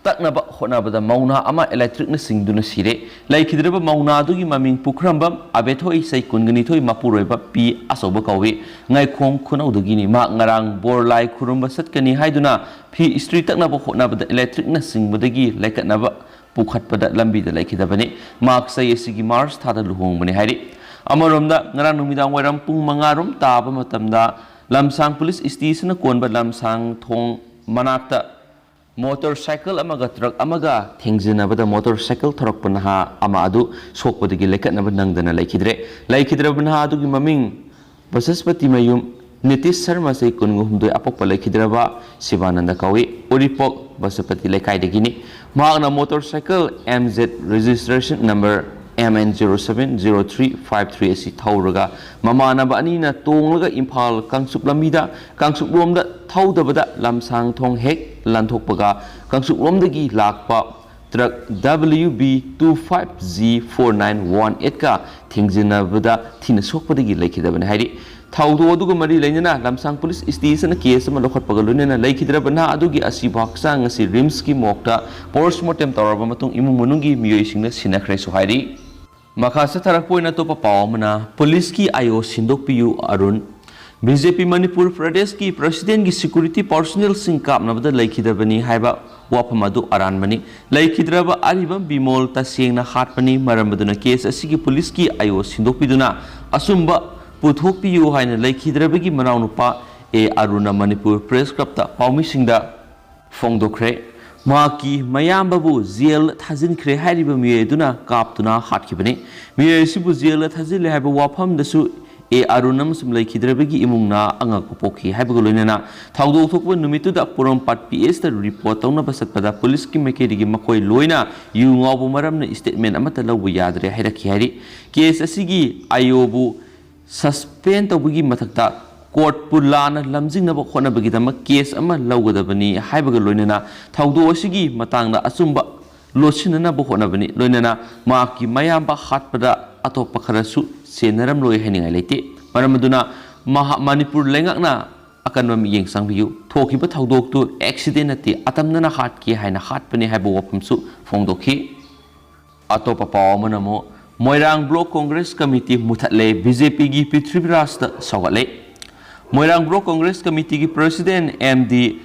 ꯇꯛꯅꯕ ꯍꯣꯠꯅꯕꯗ ꯃꯧ ꯅꯍꯥ ꯑꯃ ꯏꯂꯦꯛꯇ꯭ꯔꯤꯛꯅ ꯆꯤꯡꯗꯨꯅ ꯁꯤꯔꯦ꯫ ꯂꯩꯈꯤꯗ꯭ꯔꯕ ꯃꯧ ꯅꯍꯥ ꯑꯗꯨꯒꯤ ꯃꯃꯤꯡ ꯄꯨꯈ꯭ꯔꯝꯕꯝ ꯑꯕꯦꯊꯣꯏ, ꯆꯍꯤ ꯀꯨꯟꯒ ꯅꯤꯊꯣꯏ, ꯃꯄꯨꯔꯣꯏꯕ ꯄꯤ ꯑꯆꯧꯕ ꯀꯧꯏ꯫ ꯉꯥꯏꯈꯣꯡ ꯈꯨꯅꯧꯗꯒꯤꯅꯤ꯫ ꯃꯍꯥꯛ ꯉꯔꯥꯡ ꯕꯣꯔ ꯂꯥꯏ ꯈꯨꯔꯨꯝꯕ ꯆꯠꯀꯅꯤ ꯍꯥꯏꯗꯨꯅ ꯐꯤ ꯏꯁꯇ꯭ꯔꯤ ꯇꯛꯅꯕ ꯍꯣꯠꯅꯕꯗ ꯏꯂꯦꯛꯇ꯭ꯔꯤꯛꯅ ꯆꯤꯡꯕꯗꯒꯤ ꯂꯩꯀꯠꯅꯕ ꯄꯨꯈꯠꯄꯗ ꯂꯝꯕꯤꯗ ꯂꯩꯈꯤꯗꯕꯅꯤ꯫ ꯃꯍꯥꯛ ꯆꯍꯤ ꯑꯁꯤꯒꯤ ꯃꯥꯔꯆ ꯊꯥꯗ ꯂꯨꯍꯣꯡꯕꯅꯤ ꯍꯥꯏꯔꯤ꯫ ꯑꯃꯔꯣꯝꯗ, ꯉꯔꯥꯡ ꯅꯨꯃꯤꯗꯥꯡ ꯋꯥꯏꯔꯝ ꯄꯨꯡ ꯃꯉꯥ ꯔꯣꯝ ꯇꯥꯕ ꯃꯇꯝꯗ ꯂꯝꯁꯥꯡ ꯄꯨꯂꯤꯁ ꯁ꯭ꯇꯦꯁꯟꯅ ꯀꯣꯟꯕ ꯂꯝꯁꯥꯡ ꯊꯣꯡ ꯃꯅꯥꯛꯇ ꯃꯣꯇꯣꯔ ꯁꯥꯏꯀꯜ ꯑꯃꯒ ꯇ꯭ꯔꯛ ꯑꯃꯒ ꯊꯦꯡꯖꯤꯟꯅꯕꯗ ꯃꯣꯇꯣꯔ ꯁꯥꯏꯀꯜ ꯊꯧꯔꯛꯄ ꯅꯍꯥ ꯑꯃ ꯑꯗꯨ ꯁꯣꯛꯄꯗꯒꯤ ꯂꯩꯈꯠꯅꯕ ꯅꯪꯗꯅ ꯂꯩꯈꯤꯗ꯭ꯔꯦ꯫ ꯂꯩꯈꯤꯗ꯭ꯔꯕ ꯅꯍꯥ ꯑꯗꯨꯒꯤ ꯃꯃꯤꯡ ꯕꯁꯁꯄꯇꯤ ꯃꯌꯨꯝ ꯅꯤꯇꯤꯁ ꯁꯔꯃ, ꯆꯍꯤ ꯀꯨꯟꯒ ꯍꯨꯝꯗꯣꯏ, ꯑꯄꯣꯛꯄ ꯂꯩꯈꯤꯗ꯭ꯔꯕ ꯁꯤꯕꯥꯅꯟꯗ ꯀꯧꯏ, ꯎꯔꯤꯄꯣꯛ ꯕꯁꯄꯇꯤ ꯂꯩꯀꯥꯏꯗꯒꯤꯅꯤ꯫ ꯃꯍꯥꯛꯅ motor cycle M Z registration number M N zero seven zero three five three ꯑꯁꯤ ꯊꯧꯔꯒ ꯃꯃꯥꯟꯅꯕ ꯑꯅꯤꯅ ꯇꯣꯡꯂꯒ ꯏꯝꯐꯥꯜ ꯀꯥꯡꯆꯨꯞ ꯂꯝꯕꯤꯗ ꯀꯥꯡꯆꯨꯞꯂꯣꯝꯗ ꯊꯧꯗꯕꯗ ꯂꯝꯁꯥꯡ ꯊꯣꯡ ꯍꯦꯛ ꯂꯥꯟꯊꯣꯛꯄꯒ ꯀꯥꯡꯆꯨꯞꯂꯣꯝꯗꯒꯤ ꯂꯥꯛꯄ truck W B two five G four nine one eight ꯀ ꯊꯦꯡꯖꯤꯟꯅꯕꯗ ꯊꯤꯅ ꯁꯣꯛꯄꯗꯒꯤ ꯂꯩꯈꯤꯗꯕꯅꯤ ꯍꯥꯏꯔꯤ꯫ ꯊꯧꯗꯣꯛ ꯑꯗꯨꯒ ꯃꯔꯤ ꯂꯩꯅꯅ ꯂꯝꯁꯥꯡ ꯄꯨꯂꯤꯁ ꯁ꯭ꯇꯦꯁꯟꯅ ꯀꯦꯁ ꯑꯃ ꯂꯧꯈꯠꯄꯒ ꯂꯣꯏꯅꯅ ꯂꯩꯈꯤꯗ꯭ꯔꯕ ꯅꯍꯥ ꯑꯗꯨꯒꯤ ꯑꯁꯤꯕ ꯍꯛꯆꯥꯡ ꯑꯁꯤ ꯔꯤꯝꯁꯀꯤ ꯃꯣꯔꯒꯇ ꯄꯣꯁꯃꯣꯔꯇꯦꯝ ꯇꯧꯔꯕ ꯃꯇꯨꯡ ꯏꯃꯨꯡ ꯃꯅꯨꯡꯒꯤ ꯃꯤꯑꯣꯏꯁꯤꯡꯅ ꯁꯤꯟꯅꯈ꯭ꯔꯦꯁꯨ ꯍꯥꯏꯔꯤ꯫ ꯃꯈꯥ ꯆꯠꯊꯔꯛꯄ ꯑꯣꯏꯅ ꯑꯇꯣꯞꯄ ꯄꯥꯎ ꯑꯃꯅ, ꯄꯨꯂꯤꯁꯀꯤ I O ꯁꯤꯟꯗꯣꯛꯄꯤꯌꯨ Arun. B J ꯄꯤ ꯃꯅꯤꯄꯨꯔ ꯄ꯭ꯔꯗꯦꯁꯀꯤ ꯄ꯭ꯔꯁꯤꯗꯦꯟꯒꯤ ꯁꯤꯀ꯭ꯌꯨꯔꯤꯇꯤ ꯄꯥꯔꯁꯣꯅꯦꯜꯁꯤꯡ ꯀꯥꯞꯅꯕꯗ ꯂꯩꯈꯤꯗꯕꯅꯤ ꯍꯥꯏꯕ ꯋꯥꯐꯝ ꯑꯗꯨ ꯑꯔꯥꯟꯕꯅꯤ꯫ ꯂꯩꯈꯤꯗ꯭ꯔꯕ ꯑꯔꯤꯕꯝ ꯕꯤꯃꯣꯜ ꯇꯁꯦꯡꯅ ꯍꯥꯠꯄꯅꯤ꯫ ꯃꯔꯝ ꯑꯗꯨꯅ ꯀꯦꯁ ꯑꯁꯤꯒꯤ ꯄꯨꯂꯤꯁꯀꯤ ꯑꯥꯏ ꯑꯣ ꯁꯤꯟꯗꯣꯛꯄꯤꯗꯨꯅ ꯑꯆꯨꯝꯕ ꯄꯨꯊꯣꯛꯄꯤꯌꯨ ꯍꯥꯏꯅ ꯂꯩꯈꯤꯗ꯭ꯔꯕꯒꯤ ꯃꯅꯥꯎꯅꯨꯄꯥ ꯑꯦ ꯑꯔꯨꯟꯅ ꯃꯅꯤꯄꯨꯔ ꯄ꯭ꯔꯦꯁ ꯀ꯭ꯂꯕꯇ ꯄꯥꯎꯃꯤꯁꯤꯡꯗ ꯐꯣꯡꯗꯣꯛꯈ꯭ꯔꯦ꯫ ꯃꯍꯥꯛꯀꯤ ꯃꯌꯥꯝꯕꯕꯨ ꯖꯦꯜ ꯊꯥꯖꯤꯟꯈ꯭ꯔꯦ ꯍꯥꯏꯔꯤꯕ ꯃꯤꯑꯣꯏ ꯑꯗꯨꯅ ꯀꯥꯞꯇꯨꯅ ꯍꯥꯠꯈꯤꯕꯅꯤ꯫ ꯃꯤꯑꯣꯏ ꯑꯁꯤꯕꯨ ꯖꯦꯜꯗ ꯊꯥꯖꯤꯜꯂꯦ ꯍꯥꯏꯕ ꯋꯥꯐꯝꯗꯁꯨ ꯑꯦ ꯑꯔꯨꯟ ꯑꯃꯁꯨꯡ ꯂꯩꯈꯤꯗ꯭ꯔꯕꯒꯤ ꯏꯃꯨꯡꯅ ꯑꯉꯛꯄ ꯄꯣꯛꯈꯤ ꯍꯥꯏꯕꯒ ꯂꯣꯏꯅꯅ ꯊꯧꯗꯣꯛ ꯊꯣꯛꯄ ꯅꯨꯃꯤꯠꯇꯨꯗ ꯄꯣꯔꯣꯝꯄꯥꯠ ꯄꯤ ꯑꯦꯁꯇ ꯔꯤꯄꯣꯔꯠ ꯇꯧꯅꯕ ꯆꯠꯄꯗ ꯄꯨꯂꯤꯁꯀꯤ ꯃꯥꯏꯀꯩꯗꯒꯤ ꯃꯈꯣꯏ ꯂꯣꯏꯅ ꯌꯨ ꯉꯥꯎꯕ ꯃꯔꯝꯅ ꯁ꯭ꯇꯦꯠꯃꯦꯟ ꯑꯃꯠꯇ ꯂꯧꯕ ꯌꯥꯗ꯭ꯔꯦ ꯍꯥꯏꯔꯛꯈꯤ ꯍꯥꯏꯔꯤ꯫ ꯀꯦꯁ ꯑꯁꯤꯒꯤ ꯑꯥꯏ ꯑꯣꯕꯨ ꯁꯁꯄꯦꯟ ꯇꯧꯕꯒꯤ ꯃꯊꯛꯇ ꯀꯣꯔꯠꯄꯨ ꯂꯥꯟꯅ ꯂꯝꯖꯤꯡꯅꯕ ꯍꯣꯠꯅꯕꯒꯤꯗꯃꯛ ꯀꯦꯁ ꯑꯃ ꯂꯧꯒꯗꯕꯅꯤ ꯍꯥꯏꯕꯒ ꯂꯣꯏꯅꯅ ꯊꯧꯗꯣꯛ ꯑꯁꯤꯒꯤ ꯃꯇꯥꯡꯗ ꯑꯆꯨꯝꯕ ꯂꯣꯠꯁꯤꯟꯅꯅꯕ ꯍꯣꯠꯅꯕꯅꯤ꯫ ꯂꯣꯏꯅꯅ ꯃꯍꯥꯛꯀꯤ ꯃꯌꯥꯝꯕ ꯍꯥꯠꯄꯗ ꯑꯇꯣꯞꯄ ꯈꯔꯁꯨ ꯁꯦꯟꯅꯔꯝꯂꯣꯏ ꯍꯥꯏꯅꯤꯡꯉꯥꯏ ꯂꯩꯇꯦ꯫ ꯃꯔꯝ ꯑꯗꯨꯅ ꯃꯍꯥ-, ꯃꯅꯤꯄꯨꯔ ꯂꯩꯉꯥꯛꯅ ꯑꯀꯟꯕ ꯃꯤꯠꯌꯦꯡ ꯆꯪꯕꯤꯌꯨ꯫ ꯊꯣꯛꯈꯤꯕ ꯊꯧꯗꯣꯛꯇꯨ ꯑꯦꯛꯁꯤꯗꯦꯟ ꯅꯠꯇꯦ, ꯑꯇꯝꯅꯅ ꯍꯥꯠꯀꯦ ꯍꯥꯏꯅ ꯍꯥꯠꯄꯅꯤ ꯍꯥꯏꯕ ꯋꯥꯐꯝꯁꯨ ꯐꯣꯡꯗꯣꯛꯈꯤ꯫ ꯑꯇꯣꯞꯄ ꯄꯥꯎ ꯑꯃꯅ ꯑꯃꯨꯛ ꯃꯣꯏꯔꯥꯡ ꯕ꯭ꯂꯣꯛ ꯀꯣꯡꯒ꯭ꯔꯦꯁ ꯀꯃꯤꯇꯤ ꯃꯨꯊꯠꯂꯦ, ꯕꯤ ꯖꯦ ꯄꯤꯒꯤ ꯄ꯭ꯔꯤꯊꯤꯕꯤꯔꯥꯖꯇ ꯁꯧꯒꯠꯂꯦ꯫ ꯃꯣꯏꯔꯥꯡ ꯕ꯭ꯂꯣꯛ ꯀꯣꯡꯒ꯭ꯔꯦꯁ ꯀꯃꯤꯇꯤꯒꯤ ꯄ꯭ꯔꯁꯤꯗꯦꯟ ꯑꯦꯝ ꯗꯤ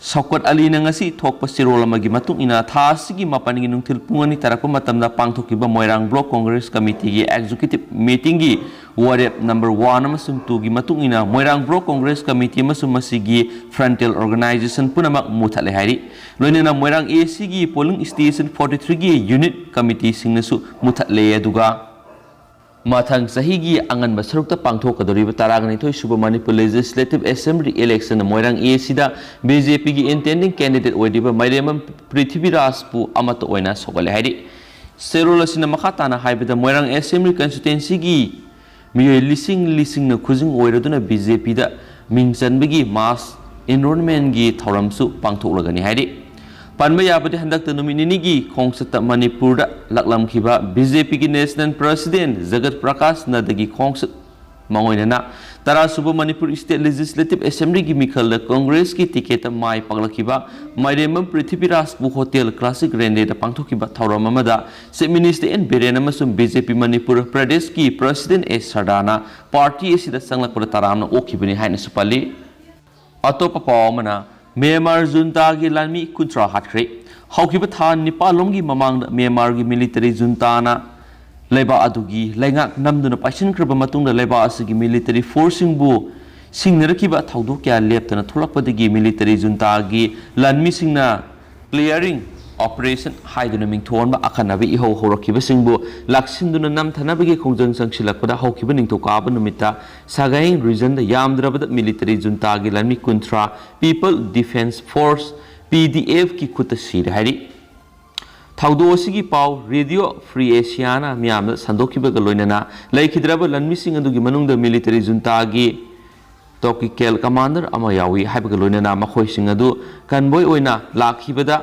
ꯁꯧꯀꯠ ꯑꯂꯤꯅ ꯉꯁꯤ ꯊꯣꯛꯄ ꯆꯦꯔꯣꯜ ꯑꯃꯒꯤ ꯃꯇꯨꯡ ꯏꯟꯅ, ꯊꯥ ꯑꯁꯤꯒꯤ ꯃꯥꯄꯟꯒꯤ ꯅꯨꯡꯊꯤꯜ ꯄꯨꯡ ꯑꯅꯤ ꯇꯥꯔꯛꯄ ꯃꯇꯝꯗ ꯄꯥꯡꯊꯣꯛꯈꯤꯕ ꯃꯣꯏꯔꯥꯡ ꯕ꯭ꯂꯣꯛ ꯀꯣꯡꯒ꯭ꯔꯦꯁ ꯀꯃꯤꯇꯤꯒꯤ ꯑꯦꯛꯖꯤꯀ꯭ꯌꯨꯇꯤꯚ ꯃꯤꯇꯤꯡꯒꯤ ꯋꯥꯔꯦꯞ ꯅꯝꯕꯔ ꯋꯥꯟ ꯑꯃꯁꯨꯡ ꯇꯨꯒꯤ ꯃꯇꯨꯡ ꯏꯟꯅ ꯃꯣꯏꯔꯥꯡ ꯕ꯭ꯂꯣꯛ ꯀꯣꯡꯒ꯭ꯔꯦꯁ ꯀꯃꯤꯇꯤ ꯑꯃꯁꯨꯡ ꯃꯁꯤꯒꯤ ꯐ꯭ꯔꯟꯇꯦꯜ ꯑꯣꯔꯒꯅꯥꯏꯖꯦꯁꯟ ꯄꯨꯝꯅꯃꯛ ꯃꯨꯊꯠꯂꯦ ꯍꯥꯏꯔꯤ꯫ ꯂꯣꯏꯅꯅ ꯃꯣꯏꯔꯥꯡ ꯑꯦ ꯁꯤꯒꯤ ꯄꯣꯂꯤꯡ ꯁ꯭ꯇꯦꯁꯟ ꯐꯣꯔꯇꯤ ꯊ꯭ꯔꯤꯒꯤ ꯌꯨꯅꯤꯠ ꯀꯃꯤꯇꯤꯁꯤꯡꯅꯁꯨ ꯃꯨꯊꯠꯂꯦ꯫ ꯑꯗꯨꯒ ꯃꯊꯪ ꯆꯍꯤꯒꯤ ꯑꯉꯟꯕ ꯁꯔꯨꯛꯇ ꯄꯥꯡꯊꯣꯛꯀꯗꯧꯔꯤꯕ ꯇꯔꯥꯅꯤꯊꯣꯏ ꯁꯨꯕ ꯃꯅꯤꯄꯨꯔ ꯂꯦꯖꯤꯁꯂꯦꯇꯤꯚ ꯑꯦꯁꯦꯝꯕ꯭ꯂꯤ ꯏꯂꯦꯛꯁꯟ ꯃꯣꯏꯔꯥꯡ ꯑꯦ ꯁꯤꯗ ꯕꯤ ꯖꯦ ꯄꯤꯒꯤ ꯏꯟꯇꯦꯟꯗꯤꯡ ꯀꯦꯟꯗꯤꯗꯦꯠ ꯑꯣꯏꯔꯤꯕ ꯃꯥꯏꯔꯦꯝꯕꯝ ꯄ꯭ꯔꯤꯊꯤꯕꯤꯔꯥꯖꯄꯨ ꯑꯃꯠꯇ ꯑꯣꯏꯅ ꯁꯧꯒꯠꯂꯦ ꯍꯥꯏꯔꯤ꯫ ꯆꯦꯔꯣꯜ ꯑꯁꯤꯅ ꯃꯈꯥ ꯇꯥꯅ ꯍꯥꯏꯕꯗ, ꯃꯣꯏꯔꯥꯡ ꯑꯦꯁꯦꯝꯕ꯭ꯂꯤ ꯀꯟꯁꯇꯤꯇ꯭ꯋꯦꯟꯁꯤꯒꯤ ꯃꯤꯑꯣꯏ ꯂꯤꯁꯤꯡ ꯂꯤꯁꯤꯡꯅ ꯈꯨꯖꯤꯡ ꯑꯣꯏꯔꯗꯨꯅ ꯕꯤ ꯖꯦ ꯄꯤꯗ ꯃꯤꯡ ꯆꯟꯕꯒꯤ ꯃꯥꯁ ꯏꯟꯔꯣꯜꯃꯦꯟꯒꯤ ꯊꯧꯔꯝꯁꯨ ꯄꯥꯡꯊꯣꯛꯂꯒꯅꯤ ꯍꯥꯏꯔꯤ꯫ ꯄꯟꯕ ꯌꯥꯕꯗꯤ, ꯍꯟꯗꯛꯇ ꯅꯨꯃꯤꯠ ꯅꯤꯅꯤꯒꯤ ꯈꯣꯡꯆꯠꯇ ꯃꯅꯤꯄꯨꯔꯗ ꯂꯥꯛꯂꯝꯈꯤꯕ ꯕꯤ ꯖꯦ ꯄꯤꯒꯤ ꯅꯦꯁꯅꯦꯜ ꯄ꯭ꯔꯁꯤꯗꯦꯟ ꯖꯒꯠ ꯄ꯭ꯔꯀꯥꯁ ꯅꯗꯒꯤ ꯈꯣꯡꯆꯠ ꯃꯥꯡꯑꯣꯏꯅꯅ ꯇꯔꯥꯁꯨꯕ ꯃꯅꯤꯄꯨꯔ ꯁ꯭ꯇꯦꯠ ꯂꯦꯖꯤꯁꯂꯦꯇꯤꯚ ꯑꯦꯁꯦꯝꯕ꯭ꯂꯤꯒꯤ ꯃꯤꯈꯜꯗ ꯀꯣꯡꯒ꯭ꯔꯦꯁꯀꯤ ꯇꯤꯀꯦꯠꯇ ꯃꯥꯏ ꯄꯥꯛꯂꯛꯈꯤꯕ ꯃꯥꯏꯔꯦꯝꯕꯝ ꯄ꯭ꯔꯤꯊꯤꯕꯤꯔꯥꯖꯄꯨ ꯍꯣꯇꯦꯜ ꯀ꯭ꯂꯥꯁꯤꯛ ꯔꯦꯟꯗꯦꯗ ꯄꯥꯡꯊꯣꯛꯈꯤꯕ ꯊꯧꯔꯝ ꯑꯃꯗ ꯆꯤꯐ ꯃꯤꯅꯤꯁꯇꯔ ꯑꯦꯟ ꯕꯤꯔꯦꯟ ꯑꯃꯁꯨꯡ ꯕꯤ ꯖꯦ ꯄꯤ ꯃꯅꯤꯄꯨꯔ ꯄ꯭ꯔꯗꯦꯁꯀꯤ ꯄ꯭ꯔꯁꯤꯗꯦꯟ ꯑꯦ ꯁꯔꯗꯥꯅ ꯄꯥꯔꯇꯤ ꯑꯁꯤꯗ ꯆꯪꯂꯛꯄꯗ ꯇꯔꯥꯝꯅ ꯑꯣꯛꯈꯤꯕꯅꯤ ꯍꯥꯏꯅꯁꯨ ꯄꯜꯂꯤ꯫ ꯑꯇꯣꯞꯄ ꯄꯥꯎ ꯑꯃꯅ, ꯃ꯭ꯌꯥꯟꯃꯥꯔ ꯖꯨꯟꯇꯥꯒꯤ ꯂꯥꯟꯃꯤ ꯀꯨꯟꯊ꯭ꯔꯥ ꯍꯥꯠꯈ꯭ꯔꯦ꯫ ꯍꯧꯈꯤꯕ ꯊꯥ ꯅꯤꯄꯥꯜ ꯂꯣꯝꯒꯤ ꯃꯃꯥꯡꯗ ꯃ꯭ꯌꯥꯟꯃꯥꯔꯒꯤ ꯃꯤꯂꯤꯇꯔꯤ ꯖꯨꯟꯇꯥꯅ ꯂꯩꯕꯥꯛ ꯑꯗꯨꯒꯤ ꯂꯩꯉꯥꯛ ꯅꯝꯗꯨꯅ ꯄꯥꯏꯁꯤꯟꯈ꯭ꯔꯕ ꯃꯇꯨꯡꯗ, ꯂꯩꯕꯥꯛ ꯑꯁꯤꯒꯤ ꯃꯤꯂꯤꯇꯔꯤ ꯐꯣꯔꯁꯁꯤꯡꯕꯨ ꯁꯤꯡꯅꯔꯛꯈꯤꯕ ꯊꯧꯗꯣꯛ ꯀꯌꯥ ꯂꯦꯞꯇꯅ ꯊꯣꯛꯂꯛꯄꯗꯒꯤ, ꯃꯤꯂꯤꯇꯔꯤ ꯖꯨꯟꯇꯥꯒꯤ ꯂꯥꯟꯃꯤꯁꯤꯡꯅ ꯀ꯭ꯂꯤꯌꯥꯔꯤꯡ ꯑꯣꯄꯔꯦꯁꯟ ꯍꯥꯏꯗꯨꯅ ꯃꯤꯡꯊꯣꯟꯕ ꯑꯈꯟꯅꯕ ꯏꯍꯧ ꯍꯧꯔꯛꯈꯤꯕꯁꯤꯡꯕꯨ ꯂꯥꯛꯁꯤꯟꯗꯨꯅ ꯅꯝꯊꯅꯕꯒꯤ ꯈꯣꯡꯖꯪ ꯆꯪꯁꯤꯜꯂꯛꯄꯗ, ꯍꯧꯈꯤꯕ ꯅꯤꯡꯊꯧꯀꯥꯕ ꯅꯨꯃꯤꯠꯇ ꯁꯥꯒꯥꯏꯡ ꯔꯤꯖꯟꯗ ꯌꯥꯝꯗ꯭ꯔꯕꯗ ꯃꯤꯂꯤꯇꯔꯤ ꯖꯨꯟꯇꯥꯒꯤ ꯂꯥꯟꯃꯤ ꯀꯨꯟꯊ꯭ꯔꯥ People Defence Force, ꯄꯤ ꯗꯤ ꯑꯦꯐꯀꯤ ꯈꯨꯠꯇ ꯁꯤꯔꯦ ꯍꯥꯏꯔꯤ꯫ ꯊꯧꯗꯣꯛ ꯑꯁꯤꯒꯤ ꯄꯥꯎ ꯔꯦꯗꯤꯑꯣ ꯐ꯭ꯔꯤ ꯑꯦꯁꯤꯌꯥꯅ ꯃꯤꯌꯥꯝꯗ ꯁꯟꯗꯣꯛꯈꯤꯕꯒ ꯂꯣꯏꯅꯅ, ꯂꯩꯈꯤꯗ꯭ꯔꯕ ꯂꯥꯟꯃꯤꯁꯤꯡ ꯑꯗꯨꯒꯤ ꯃꯅꯨꯡꯗ ꯃꯤꯂꯤꯇꯔꯤ ꯖꯨꯟꯇꯥꯒꯤ ꯇꯣꯞꯀꯤ ꯀꯦꯜ ꯀꯃꯥꯟꯗꯔ ꯑꯃ ꯌꯥꯎꯏ ꯍꯥꯏꯕꯒ ꯂꯣꯏꯅꯅ ꯃꯈꯣꯏꯁꯤꯡ ꯑꯗꯨ ꯀꯟꯚꯣꯏ ꯑꯣꯏꯅ ꯂꯥꯛꯈꯤꯕꯗ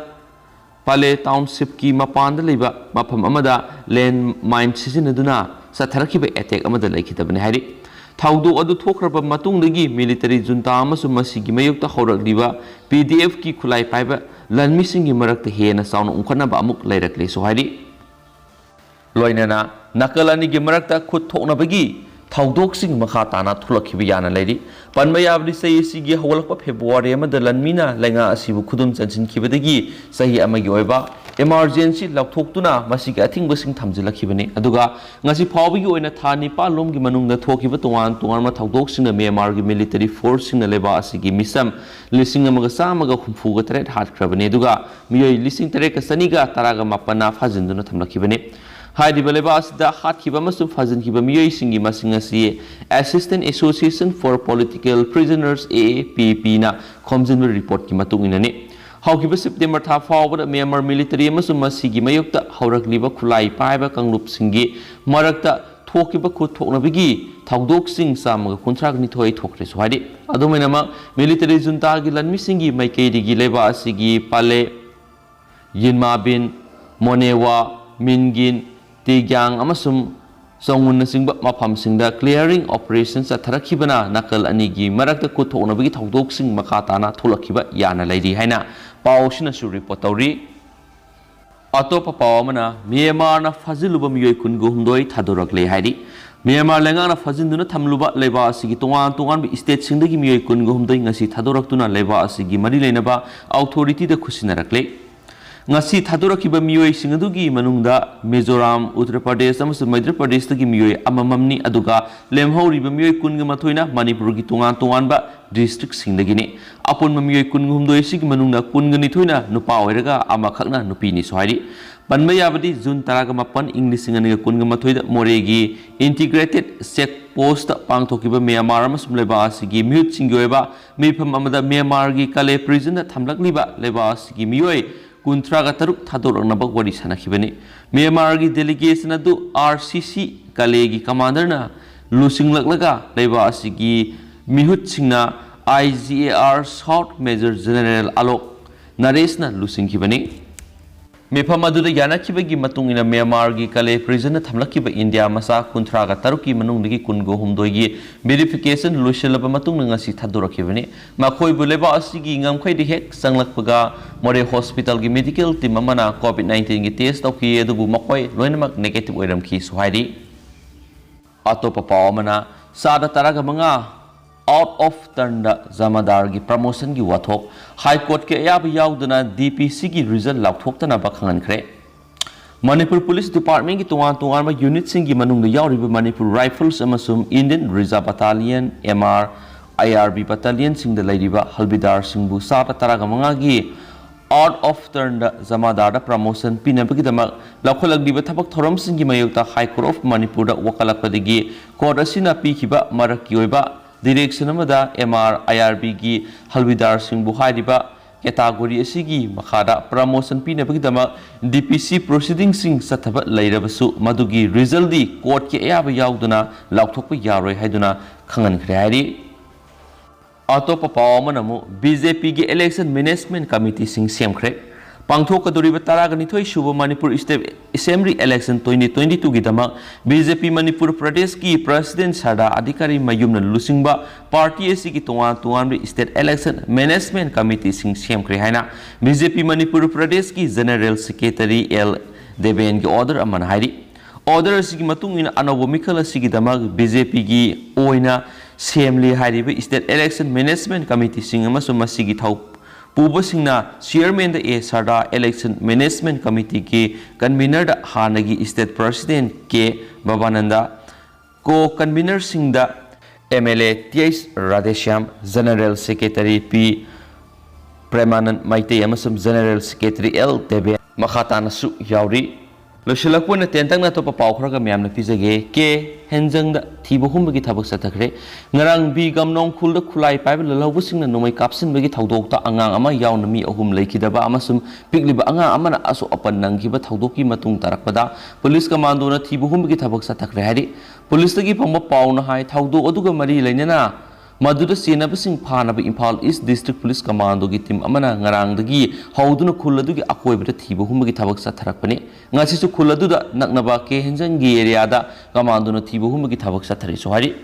ꯄꯥꯂꯦ ꯇꯥꯎꯟꯁꯤꯞꯀꯤ ꯃꯄꯥꯟꯗ ꯂꯩꯕ ꯃꯐꯝ ꯑꯃꯗ ꯂꯦꯟ ꯃꯥꯏꯟ ꯁꯤꯖꯤꯟꯅꯗꯨꯅ ꯆꯠꯊꯔꯛꯈꯤꯕ ꯑꯦꯇꯦꯛ ꯑꯃꯗ ꯂꯩꯈꯤꯗꯕꯅꯤ ꯍꯥꯏꯔꯤ꯫ ꯊꯧꯗꯣꯛ ꯑꯗꯨ ꯊꯣꯛꯈ꯭ꯔꯕ ꯃꯇꯨꯡꯗꯒꯤ ꯃꯤꯂꯤꯇꯔꯤ ꯖꯨꯟꯇꯥ ꯑꯃꯁꯨꯡ ꯃꯁꯤꯒꯤ ꯃꯥꯌꯣꯛꯇ ꯍꯧꯔꯛꯂꯤꯕ ꯄꯤ ꯗꯤ ꯑꯦꯐꯀꯤ ꯈꯨꯠꯂꯥꯏ ꯄꯥꯏꯕ ꯂꯥꯟꯃꯤꯁꯤꯡꯒꯤ ꯃꯔꯛꯇ ꯍꯦꯟꯅ ꯆꯥꯎꯅ ꯎꯪꯈꯠꯅꯕ ꯑꯃꯨꯛ ꯂꯩꯔꯛꯂꯦꯁꯨ ꯍꯥꯏꯔꯤ꯫ ꯂꯣꯏꯅꯅ ꯅꯥꯀꯜ ꯑꯅꯤꯒꯤ ꯃꯔꯛꯇ ꯈꯨꯠ ꯊꯣꯛꯅꯕꯒꯤ ꯊꯧꯗꯣꯛꯁꯤꯡ ꯃꯈꯥ ꯇꯥꯅ ꯊꯣꯛꯂꯛꯈꯤꯕ ꯌꯥꯅ ꯂꯩꯔꯤ꯫ ꯄꯟꯕ ꯌꯥꯕꯗꯤ, ꯆꯍꯤ ꯑꯁꯤꯒꯤ ꯍꯧꯒꯠꯂꯛꯄ ꯐꯦꯕ꯭ꯔꯨꯋꯥꯔꯤ ꯑꯃꯗ ꯂꯥꯟꯃꯤꯅ ꯂꯩꯉꯥꯛ ꯑꯁꯤꯕꯨ ꯈꯨꯗꯨꯝ ꯆꯟꯁꯤꯟꯈꯤꯕꯗꯒꯤ ꯆꯍꯤ ꯑꯃꯒꯤ ꯑꯣꯏꯕ ꯏꯃꯥꯔꯖꯦꯟꯁꯤ ꯂꯥꯎꯊꯣꯛꯇꯨꯅ ꯃꯁꯤꯒꯤ ꯑꯊꯤꯡꯕꯁꯤꯡ ꯊꯝꯖꯤꯜꯂꯛꯈꯤꯕꯅꯤ꯫ ꯑꯗꯨꯒ ꯉꯁꯤ ꯐꯥꯎꯕꯒꯤ ꯑꯣꯏꯅ ꯊꯥ ꯅꯤꯄꯥꯟ ꯂꯣꯝꯒꯤ ꯃꯅꯨꯡꯗ ꯊꯣꯛꯈꯤꯕ ꯇꯣꯉꯥꯟ ꯇꯣꯉꯥꯟꯕ ꯊꯧꯗꯣꯛꯁꯤꯡꯅ ꯃ꯭ꯌꯥꯟꯃꯥꯔꯒꯤ ꯃꯤꯂꯤꯇꯔꯤ ꯐꯣꯔꯁꯁꯤꯡꯅ ꯂꯩꯕꯥꯛ ꯑꯁꯤꯒꯤ ꯃꯤꯆꯝ ꯂꯤꯁꯤꯡ ꯑꯃꯒ ꯆꯥꯝꯃꯒ ꯍꯨꯝꯐꯨꯒ ꯇꯔꯦꯠ ꯍꯥꯠꯈ꯭ꯔꯕꯅꯤ꯫ ꯑꯗꯨꯒ ꯃꯤꯑꯣꯏ ꯂꯤꯁꯤꯡ ꯇꯔꯦꯠꯀ ꯆꯅꯤꯒ ꯇꯔꯥꯒ ꯃꯥꯄꯟꯅ ꯐꯥꯖꯤꯟꯗꯨꯅ ꯊꯝꯂꯛꯈꯤꯕꯅꯤ꯫ ꯍꯥꯏꯔꯤꯕ ꯂꯩꯕꯥꯛ ꯑꯁꯤꯗ ꯍꯥꯠꯈꯤꯕ ꯑꯃꯁꯨꯡ ꯐꯥꯖꯤꯟꯈꯤꯕ ꯃꯤꯑꯣꯏꯁꯤꯡꯒꯤ ꯃꯁꯤꯡ ꯑꯁꯤ Assistance Association for Political Prisoners, A A P P ꯅ ꯈꯣꯝꯖꯤꯟꯕ ꯔꯤꯄꯣꯔꯠꯀꯤ ꯃꯇꯨꯡ ꯏꯟꯅꯅꯤ꯫ ꯍꯧꯈꯤꯕ ꯁꯦꯞꯇꯦꯝꯕꯔ ꯊꯥ ꯐꯥꯎꯕꯗ ꯃ꯭ꯌꯥꯟꯃꯥꯔ ꯃꯤꯂꯤꯇꯔꯤ ꯑꯃꯁꯨꯡ ꯃꯁꯤꯒꯤ ꯃꯥꯌꯣꯛꯇ ꯍꯧꯔꯛꯂꯤꯕ ꯈꯨꯠꯂꯥꯏ ꯄꯥꯏꯕ ꯀꯥꯡꯂꯨꯞꯁꯤꯡꯒꯤ ꯃꯔꯛꯇ ꯊꯣꯛꯈꯤꯕ ꯈꯨꯠ ꯊꯣꯛꯅꯕꯒꯤ ꯊꯧꯗꯣꯛꯁꯤꯡ ꯆꯥꯝꯃꯒ ꯀꯨꯟꯊ꯭ꯔꯥ ꯅꯤꯊꯣꯏ ꯊꯣꯛꯈ꯭ꯔꯦꯁꯨ ꯍꯥꯏꯔꯤ꯫ ꯑꯗꯨꯝ ꯑꯣꯏꯅꯃꯛ, ꯃꯤꯂꯤꯇꯔꯤ ꯖꯨꯟꯇꯥꯒꯤ ꯂꯥꯟꯃꯤꯁꯤꯡꯒꯤ ꯃꯥꯏꯀꯩꯗꯒꯤ ꯂꯩꯕꯥꯛ ꯑꯁꯤꯒꯤ ꯄꯥꯂꯦ, ꯌꯤꯟꯃꯥꯕꯤꯟ, ꯃꯣꯅꯦꯋꯥ, ꯃꯤꯟꯒꯤꯟ, ꯇꯤꯒ꯭ꯌꯥꯡ ꯑꯃꯁꯨꯡ ꯆꯣꯡꯉꯨꯟꯅꯆꯤꯡꯕ ꯃꯐꯝꯁꯤꯡꯗ clearing operation ꯆꯠꯊꯔꯛꯈꯤꯕꯅ ꯅꯥꯀꯜ ꯑꯅꯤꯒꯤ ꯃꯔꯛꯇ ꯈꯨꯠ ꯊꯣꯛꯅꯕꯒꯤ ꯊꯧꯗꯣꯛꯁꯤꯡ ꯃꯈꯥ ꯇꯥꯅ ꯊꯣꯛꯂꯛꯈꯤꯕ ꯌꯥꯅ ꯂꯩꯔꯤ ꯍꯥꯏꯅ ꯄꯥꯎ ꯑꯁꯤꯅꯁꯨ ꯔꯤꯄꯣꯔꯠ ꯇꯧꯔꯤ꯫ ꯑꯇꯣꯞꯄ ꯄꯥꯎ ꯑꯃꯅ, ꯃ꯭ꯌꯥꯟꯃꯥꯔꯅ ꯐꯥꯖꯤꯜꯂꯨꯕ ꯃꯤꯑꯣꯏ ꯀꯨꯟꯒ ꯍꯨꯝꯗꯣꯏ ꯊꯥꯗꯣꯔꯛꯂꯦ ꯍꯥꯏꯔꯤ꯫ ꯃ꯭ꯌꯥꯟꯃꯥꯔ ꯂꯩꯉꯥꯛꯅ ꯐꯥꯖꯤꯟꯗꯨꯅ ꯊꯝꯂꯨꯕ ꯂꯩꯕꯥꯛ ꯑꯁꯤꯒꯤ ꯇꯣꯉꯥꯟ ꯇꯣꯉꯥꯟꯕ ꯁ꯭ꯇꯦꯠꯁꯤꯡꯗꯒꯤ ꯃꯤꯑꯣꯏ ꯀꯨꯟꯒ ꯍꯨꯝꯗꯣꯏ ꯉꯁꯤ ꯊꯥꯗꯣꯔꯛꯇꯨꯅ ꯂꯩꯕꯥꯛ ꯑꯁꯤꯒꯤ ꯃꯔꯤ ꯂꯩꯅꯕ ꯑꯧꯊꯣꯔꯤꯇꯤꯗ ꯈꯨꯠꯁꯤꯟꯅꯔꯛꯂꯦ꯫ ꯉꯁꯤ ꯊꯥꯗꯣꯔꯛꯈꯤꯕ ꯃꯤꯑꯣꯏꯁꯤꯡ ꯑꯗꯨꯒꯤ ꯃꯅꯨꯡꯗ ꯃꯤꯖꯣꯔꯥꯝ, ꯎꯠꯇꯔ ꯄ꯭ꯔꯗꯦꯁ ꯑꯃꯁꯨꯡ ꯃꯩꯙ꯭ꯔ ꯄ꯭ꯔꯗꯦꯁꯇꯒꯤ ꯃꯤꯑꯣꯏ ꯑꯃꯃꯝꯅꯤ, ꯑꯗꯨꯒ ꯂꯦꯝꯍꯧꯔꯤꯕ ꯃꯤꯑꯣꯏ ꯀꯨꯟꯒ ꯃꯥꯊꯣꯏꯅ ꯃꯅꯤꯄꯨꯔꯒꯤ ꯇꯣꯉꯥꯟ ꯇꯣꯉꯥꯟꯕ ꯗꯤꯁꯇ꯭ꯔꯤꯛꯁꯤꯡꯗꯒꯤꯅꯤ꯫ ꯑꯄꯨꯟꯕ ꯃꯤꯑꯣꯏ ꯀꯨꯟꯒ ꯍꯨꯝꯗꯣꯏꯁꯤꯒꯤ ꯃꯅꯨꯡꯗ ꯀꯨꯟꯒ ꯅꯤꯊꯣꯏꯅ ꯅꯨꯄꯥ ꯑꯣꯏꯔꯒ ꯑꯃꯈꯛꯅ ꯅꯨꯄꯤꯅꯤꯁꯨ ꯍꯥꯏꯔꯤ꯫ ꯄꯟꯕ ꯌꯥꯕꯗꯤ, ꯖꯨꯟ ꯇꯔꯥꯒ ꯃꯥꯄꯟ, ꯏꯪ ꯂꯤꯁꯤꯡ ꯑꯅꯤꯒ ꯀꯨꯟꯒ ꯃꯥꯊꯣꯏꯗ ꯃꯣꯔꯦꯒꯤ ꯏꯟꯇꯤꯒ꯭ꯔꯦꯇꯦꯗ ꯆꯦꯛ ꯄꯣꯁꯇ ꯄꯥꯡꯊꯣꯛꯈꯤꯕ ꯃ꯭ꯌꯥꯟꯃꯥꯔ ꯑꯃꯁꯨꯡ ꯂꯩꯕꯥꯛ ꯑꯁꯤꯒꯤ ꯃꯤꯍꯨꯠꯁꯤꯡꯒꯤ ꯑꯣꯏꯕ ꯃꯤꯐꯝ ꯑꯃꯗ ꯃ꯭ꯌꯥꯟꯃꯥꯔꯒꯤ ꯀꯥꯂꯦ ꯄ꯭ꯔꯤꯖꯟꯗ ꯊꯝꯂꯛꯂꯤꯕ ꯂꯩꯕꯥꯛ ꯑꯁꯤꯒꯤ ꯃꯤꯑꯣꯏ ꯀꯨꯟꯊ꯭ꯔꯥꯒ ꯇꯔꯨꯛ ꯊꯥꯗꯣꯔꯛꯅꯕ ꯋꯥꯔꯤ ꯁꯥꯅꯈꯤꯕꯅꯤ꯫ ꯃ꯭ꯌꯥꯟꯃꯥꯔꯒꯤ ꯗꯦꯂꯤꯒꯦꯁꯟ ꯑꯗꯨ ꯑꯥꯔ ꯁꯤ ꯁꯤ ꯀꯥꯂꯦꯒꯤ ꯀꯃꯥꯟꯗꯔꯅ ꯂꯨꯆꯤꯡꯂꯛꯂꯒ ꯂꯩꯕꯥꯛ ꯑꯁꯤꯒꯤ ꯃꯤꯍꯨꯠꯁꯤꯡꯅ I G A R South Major General Alok ꯅꯔꯦꯁꯅ ꯂꯨꯆꯤꯡꯈꯤꯕꯅꯤ꯫ ꯃꯤꯐꯝ ꯑꯗꯨꯗ ꯌꯥꯅꯈꯤꯕꯒꯤ ꯃꯇꯨꯡ ꯏꯟꯅ ꯃ꯭ꯌꯥꯟꯃꯥꯔꯒꯤ ꯀꯂꯦ ꯄ꯭ꯔꯤꯖꯟꯗ ꯊꯝꯂꯛꯈꯤꯕ ꯏꯟꯗꯤꯌꯥ ꯃꯆꯥ ꯀꯨꯟꯊ꯭ꯔꯥꯒ ꯇꯔꯨꯛꯀꯤ ꯃꯅꯨꯡꯗꯒꯤ ꯀꯨꯟꯒ ꯍꯨꯝꯗꯣꯏꯒꯤ verification ꯂꯣꯏꯁꯤꯜꯂꯕ ꯃꯇꯨꯡꯗ ꯉꯁꯤ ꯊꯥꯗꯣꯔꯛꯈꯤꯕꯅꯤ꯫ ꯃꯈꯣꯏꯕꯨ ꯂꯩꯕꯥꯛ ꯑꯁꯤꯒꯤ ꯉꯝꯈꯩꯗ ꯍꯦꯛ ꯆꯪꯂꯛꯄꯒ ꯃꯣꯔꯦ ꯍꯣꯁꯄꯤꯇꯥꯜꯒꯤ ꯃꯦꯗꯤꯀꯦꯜ ꯇꯤꯝ ꯑꯃꯅ ꯀꯣꯚꯤꯗ ꯅꯥꯏꯟꯇꯤꯟꯒꯤ ꯇꯦꯁ ꯇꯧꯈꯤ, ꯑꯗꯨꯕꯨ ꯃꯈꯣꯏ ꯂꯣꯏꯅꯃꯛ ꯅꯦꯒꯦꯇꯤꯚ ꯑꯣꯏꯔꯝꯈꯤ ꯍꯥꯏꯔꯤ꯫ ꯑꯇꯣꯞꯄ ꯄꯥꯎ ꯑꯃꯅ, ꯆꯥꯗ ꯇꯔꯥꯒ ꯃꯉꯥ ꯑꯥꯎꯠ ꯑꯣꯐ ꯇꯔꯟꯗ ꯖꯃꯥꯗꯥꯔꯒꯤ ꯄ꯭ꯔꯃꯣꯁꯟꯒꯤ ꯋꯥꯊꯣꯛ ꯍꯥꯏ ꯀꯣꯔꯠꯀꯤ ꯑꯌꯥꯕ ꯌꯥꯎꯗꯅ D P Cꯒꯤ ꯔꯤꯖꯜ ꯂꯥꯎꯊꯣꯛꯇꯅꯕ ꯈꯪꯍꯟꯈ꯭ꯔꯦ꯫ ꯃꯅꯤꯄꯨꯔ ꯄꯨꯂꯤꯁ ꯗꯤꯄꯥꯔꯠꯃꯦꯟꯒꯤ ꯇꯣꯉꯥꯟ ꯇꯣꯉꯥꯟꯕ ꯌꯨꯅꯤꯠꯁꯤꯡꯒꯤ ꯃꯅꯨꯡꯗ ꯌꯥꯎꯔꯤꯕ ꯃꯅꯤꯄꯨꯔ ꯔꯥꯏꯐꯜꯁ ꯑꯃꯁꯨꯡ Indian reserve battalion, M R I R B ꯕꯠꯇꯥꯂꯤꯌꯟꯁꯤꯡꯗ ꯂꯩꯔꯤꯕ ꯍꯜꯕꯤꯗꯥꯔꯁꯤꯡꯕꯨ ꯆꯥꯗ ꯇꯔꯥꯒ ꯃꯉꯥꯒꯤ ꯑꯥꯎꯠ ꯑꯣꯐ ꯇꯔꯟꯗ ꯖꯃꯥꯗꯥꯔꯗ ꯄ꯭ꯔꯃꯣꯁꯟ ꯄꯤꯅꯕꯒꯤꯗꯃꯛ ꯂꯧꯈꯠꯂꯛꯂꯤꯕ ꯊꯕꯛ ꯊꯧꯔꯝꯁꯤꯡꯒꯤ ꯃꯥꯌꯣꯛꯇ ꯍꯥꯏ ꯀꯣꯔꯠ ꯑꯣꯐ ꯃꯅꯤꯄꯨꯔꯗ ꯋꯥꯀꯠꯂꯛꯄꯗꯒꯤ ꯀꯣꯔꯠ ꯑꯁꯤꯅ ꯄꯤꯈꯤꯕ ꯃꯔꯛꯀꯤ ꯑꯣꯏꯕ ꯗꯤꯔꯦꯛꯁꯟ ꯑꯃꯗ M R I R Bꯒꯤ ꯍꯜꯕꯤꯗꯥꯔꯁꯤꯡꯕꯨ ꯍꯥꯏꯔꯤꯕ ꯀꯦꯇꯥꯒꯣꯔꯤ ꯑꯁꯤꯒꯤ ꯃꯈꯥꯗ ꯄ꯭ꯔꯃꯣꯁꯟ ꯄꯤꯅꯕꯒꯤꯗꯃꯛ D P C ꯄ꯭ꯔꯣꯁꯤꯗꯤꯡꯁꯤꯡ ꯆꯠꯊꯕ ꯂꯩꯔꯕꯁꯨ, ꯃꯗꯨꯒꯤ ꯔꯤꯖꯜꯗꯤ ꯀꯣꯔꯠꯀꯤ ꯑꯌꯥꯕ ꯌꯥꯎꯗꯅ ꯂꯥꯎꯊꯣꯛꯄ ꯌꯥꯔꯣꯏ ꯍꯥꯏꯗꯨꯅ ꯈꯪꯍꯟꯈ꯭ꯔꯦ ꯍꯥꯏꯔꯤ꯫ ꯑꯇꯣꯞꯄ ꯄꯥꯎ ꯑꯃꯅ ꯑꯃꯨꯛ B J Pꯒꯤ election management committeeꯁꯤꯡ ꯁꯦꯝꯈ꯭ꯔꯦ꯫ ꯄꯥꯡꯊꯣꯛꯀꯗꯧꯔꯤꯕ ꯇꯔꯥꯒ ꯅꯤꯊꯣꯏ ꯁꯨꯕ Manipur State Assembly election twenty twenty twoꯒꯤꯗꯃꯛ B J P Manipur ꯄ꯭ꯔꯗꯦꯁꯀꯤ president ꯁꯔꯗꯥ ꯑꯙꯤꯀꯥꯔꯤ ꯃꯌꯨꯝꯅ ꯂꯨꯆꯤꯡꯕ ꯄꯥꯔꯇꯤ ꯑꯁꯤꯒꯤ ꯇꯣꯉꯥꯟ ꯇꯣꯉꯥꯟꯕ state election management committeeꯁꯤꯡ ꯁꯦꯝꯈ꯭ꯔꯦ ꯍꯥꯏꯅ B J P ꯃꯅꯤꯄꯨꯔ ꯄ꯭ꯔꯗꯦꯁꯀꯤ general secretary L ꯗꯦꯕꯦꯟꯒꯤ order ꯑꯃꯅ ꯍꯥꯏꯔꯤ꯫ Order ꯑꯁꯤꯒꯤ ꯃꯇꯨꯡ ꯏꯟꯅ ꯑꯅꯧꯕ ꯃꯤꯈꯜ ꯑꯁꯤꯒꯤꯗꯃꯛ B J Pꯒꯤ ꯑꯣꯏꯅ ꯁꯦꯝꯂꯤ ꯍꯥꯏꯔꯤꯕ state election management committeeꯁꯤꯡ ꯑꯃꯁꯨꯡ ꯃꯁꯤꯒꯤ ꯊꯧ ꯄꯨꯕꯁꯤꯡꯅ chairmanꯗ A ꯁꯔꯗꯥ, election management committeeꯒꯤ convenerꯗ ꯍꯥꯟꯅꯒꯤ state president K ꯕꯕꯥꯅꯟꯗ, co-convenerꯁꯤꯡꯗ M L A Th Radheshyam, general secretary P ꯄ꯭ꯔꯦꯃꯥꯅꯟ Meitei ꯑꯃꯁꯨꯡ general secretary L ꯗꯦꯕꯦꯟ ꯃꯈꯥ ꯇꯥꯅꯁꯨ ꯌꯥꯎꯔꯤ꯫ ꯂꯣꯏꯁꯤꯜꯂꯛꯄ ꯑꯣꯏꯅ ꯇꯦꯟꯇꯛꯅ ꯑꯇꯣꯞꯄ ꯄꯥꯎ ꯈꯔꯒ ꯃꯌꯥꯝꯅ ꯄꯤꯖꯒꯦ꯫ ꯀꯦ ꯍꯦꯟꯖꯪꯗ ꯊꯤꯕ ꯍꯨꯝꯕꯒꯤ ꯊꯕꯛ ꯆꯠꯊꯈ꯭ꯔꯦ꯫ ꯉꯔꯥꯡ ꯕꯤ ꯒꯝꯅꯣꯡ ꯈꯨꯜꯗ ꯈꯨꯠꯂꯥꯏ ꯄꯥꯏꯕ ꯂꯜꯍꯧꯕꯁꯤꯡꯅ ꯅꯣꯡꯃꯩ ꯀꯥꯞꯁꯤꯟꯕꯒꯤ ꯊꯧꯗꯣꯛꯇ ꯑꯉꯥꯡ ꯑꯃ ꯌꯥꯎꯅ ꯃꯤ ꯑꯍꯨꯝ ꯂꯩꯈꯤꯗꯕ ꯑꯃꯁꯨꯡ ꯄꯤꯛꯂꯤꯕ ꯑꯉꯥꯡ ꯑꯃꯅ ꯑꯁꯣꯛ ꯑꯄꯟ ꯅꯪꯈꯤꯕ ꯊꯧꯗꯣꯛꯀꯤ ꯃꯇꯨꯡ ꯇꯥꯔꯛꯄꯗ ꯄꯨꯂꯤꯁ ꯀꯃꯥꯟꯗꯣꯅ ꯊꯤꯕ ꯍꯨꯝꯕꯒꯤ ꯊꯕꯛ ꯆꯠꯊꯈ꯭ꯔꯦ ꯍꯥꯏꯔꯤ꯫ ꯄꯨꯂꯤꯁꯇꯒꯤ ꯐꯪꯕ ꯄꯥꯎꯅ ꯍꯥꯏ, ꯊꯧꯗꯣꯛ ꯑꯗꯨꯒ ꯃꯔꯤ ꯂꯩꯅꯅ ꯃꯗꯨꯗ ꯆꯦꯟꯅꯕꯁꯤꯡ ꯐꯥꯅꯕ ꯏꯝꯐꯥꯜ ꯏꯁ ꯗꯤꯁꯇ꯭ꯔꯤꯛ ꯄꯨꯂꯤꯁ ꯀꯃꯥꯟꯗꯣꯒꯤ ꯇꯤꯝ ꯑꯃꯅ ꯉꯔꯥꯡꯗꯒꯤ ꯍꯧꯗꯨꯅ ꯈꯨꯜ ꯑꯗꯨꯒꯤ ꯑꯀꯣꯏꯕꯗ ꯊꯤꯕ ꯍꯨꯝꯕꯒꯤ ꯊꯕꯛ ꯆꯠꯊꯔꯛꯄꯅꯤ꯫ ꯉꯁꯤꯁꯨ ꯈꯨꯜ ꯑꯗꯨꯗ ꯅꯛꯅꯕ ꯀꯦ ꯍꯦꯟꯖꯟꯒꯤ ꯑꯦꯔꯤꯌꯥꯗ ꯀꯃꯥꯟꯗꯣꯅ ꯊꯤꯕ ꯍꯨꯝꯕꯒꯤ ꯊꯕꯛ ꯆꯠꯊꯔꯤꯁꯨ ꯍꯥꯏꯔꯤ꯫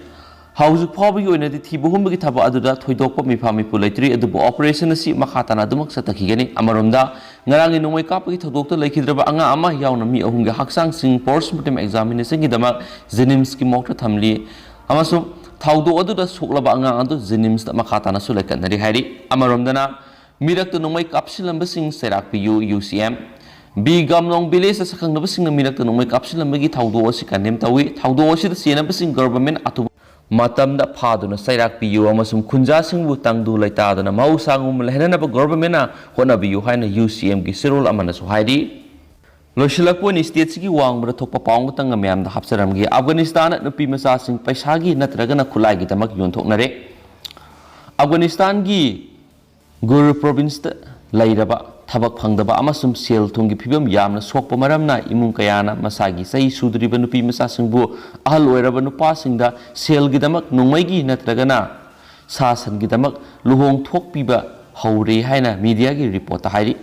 ꯍꯧꯖꯤꯛ ꯐꯥꯎꯕꯒꯤ ꯑꯣꯏꯅꯗꯤ ꯊꯤꯕ ꯍꯨꯝꯕꯒꯤ ꯊꯕꯛ ꯑꯗꯨꯗ ꯊꯣꯏꯗꯣꯛꯄ ꯃꯤꯐꯥ ꯃꯤꯄꯨ ꯂꯩꯇ꯭ꯔꯤ, ꯑꯗꯨꯕꯨ ꯑꯣꯄꯔꯦꯁꯟ ꯑꯁꯤ ꯃꯈꯥ ꯇꯥꯅ ꯑꯗꯨꯃꯛ ꯆꯠꯊꯈꯤꯒꯅꯤ꯫ ꯑꯃꯔꯣꯝꯗ, ꯉꯔꯥꯡꯒꯤ ꯅꯣꯡꯃꯩ ꯀꯥꯞꯄꯒꯤ ꯊꯧꯗꯣꯛꯇ ꯂꯩꯈꯤꯗ꯭ꯔꯕ ꯑꯉꯥꯡ ꯑꯃ ꯌꯥꯎꯅ ꯃꯤ ꯑꯍꯨꯝꯒꯤ ꯍꯛꯆꯥꯡꯁꯤꯡ ꯄꯣꯁꯃꯣꯔꯇꯦꯝ ꯑꯦꯛꯖꯥꯃꯤꯅꯦꯁꯟꯒꯤꯗꯃꯛ ꯖꯦꯅꯤꯝꯁꯀꯤ ꯃꯣꯔꯒꯇ ꯊꯝꯂꯤ, ꯑꯃꯁꯨꯡ ꯊꯧꯗꯣꯛ ꯑꯗꯨꯗ ꯁꯣꯛꯂꯕ ꯑꯉꯥꯡ ꯑꯗꯨ ꯖꯦꯅꯤꯝꯁꯇ ꯃꯈꯥ ꯇꯥꯅꯁꯨ ꯂꯩꯈꯠꯅꯔꯤ ꯍꯥꯏꯔꯤ꯫ ꯑꯃꯔꯣꯝꯗꯅ, ꯃꯤꯔꯛꯇ ꯅꯣꯡꯃꯩ ꯀꯥꯞꯁꯤꯜꯂꯝꯕꯁꯤꯡ ꯆꯩꯔꯥꯛ ꯄꯤꯌꯨ, ꯌꯨ ꯁꯤ ꯑꯦꯝ꯫ ꯕꯤ ꯒꯝꯂꯣꯡ ꯚꯤꯂꯦꯖꯇ ꯁꯛꯈꯪꯅꯕꯁꯤꯡꯅ ꯃꯤꯔꯛꯇ ꯅꯣꯡꯃꯩ ꯀꯥꯞꯁꯤꯜꯂꯝꯕꯒꯤ ꯊꯧꯗꯣꯛ ꯑꯁꯤ ꯀꯟꯗꯦꯝ ꯇꯧꯏ꯫ ꯊꯧꯗꯣꯛ ꯑꯁꯤꯗ ꯆꯦꯟꯅꯕꯁꯤꯡ ꯒꯚꯔꯟꯃꯦꯟꯠ ꯑꯊꯨꯕ ꯃꯇꯝꯗ ꯐꯥꯗꯨꯅ ꯆꯩꯔꯥꯛ ꯄꯤꯌꯨ ꯑꯃꯁꯨꯡ ꯈꯨꯟꯖꯥꯁꯤꯡꯕꯨ ꯇꯪꯗꯨ ꯂꯩꯇꯥꯗꯅ ꯃꯍꯧꯁꯥꯒꯨꯝꯅ ꯂꯩꯍꯟꯅꯕ ꯒꯚꯔꯟꯃꯦꯟꯠꯅ ꯍꯣꯠꯅꯕꯤꯌꯨ ꯍꯥꯏꯅ ꯌꯨ ꯁꯤ ꯑꯦꯝꯒꯤ ꯆꯦꯔꯣꯜ ꯑꯃꯅꯁꯨ ꯍꯥꯏꯔꯤ꯫ ꯂꯣꯏꯁꯤꯜꯂꯛꯄ ꯑꯣꯏꯅ ꯁ꯭ꯇꯦꯠꯁꯤꯒꯤ ꯋꯥꯡꯃꯗ ꯊꯣꯛꯄ ꯄꯥꯎ ꯑꯃꯇꯪꯒ ꯃꯌꯥꯝꯗ ꯍꯥꯞꯆꯔꯝꯒꯦ꯫ ꯑꯐꯒꯥꯅꯤꯁꯇꯥꯟꯗ ꯅꯨꯄꯤ ꯃꯆꯥꯁꯤꯡ ꯄꯩꯁꯥꯒꯤ ꯅꯠꯇ꯭ꯔꯒꯅ ꯈꯨꯠꯂꯥꯏꯒꯤꯗꯃꯛ ꯌꯣꯟꯊꯣꯛꯅꯔꯦ꯫ ꯑꯐꯒꯥꯅꯤꯁꯇꯥꯟꯒꯤ ꯒꯨꯔ ꯄ꯭ꯔꯣꯚꯤꯟꯁꯇ ꯂꯩꯔꯕ ꯊꯕꯛ ꯐꯪꯗꯕ ꯑꯃꯁꯨꯡ ꯁꯦꯜ ꯊꯨꯝꯒꯤ ꯐꯤꯕꯝ ꯌꯥꯝꯅ ꯁꯣꯛꯄ ꯃꯔꯝꯅ ꯏꯃꯨꯡ ꯀꯌꯥꯅ ꯃꯁꯥꯒꯤ ꯆꯍꯤ ꯁꯨꯗ꯭ꯔꯤꯕ ꯅꯨꯄꯤ ꯃꯆꯥꯁꯤꯡꯕꯨ ꯑꯍꯜ ꯑꯣꯏꯔꯕ ꯅꯨꯄꯥꯁꯤꯡꯗ ꯁꯦꯜꯒꯤꯗꯃꯛ ꯅꯣꯡꯃꯩꯒꯤ ꯅꯠꯇ꯭ꯔꯒꯅ ꯁꯥ ꯁꯟꯒꯤꯗꯃꯛ ꯂꯨꯍꯣꯡꯊꯣꯛꯄꯤꯕ ꯍꯧꯔꯦ ꯍꯥꯏꯅ ꯃꯤꯗꯤꯌꯥꯒꯤ ꯔꯤꯄꯣꯔꯠꯇ ꯍꯥꯏꯔꯤ꯫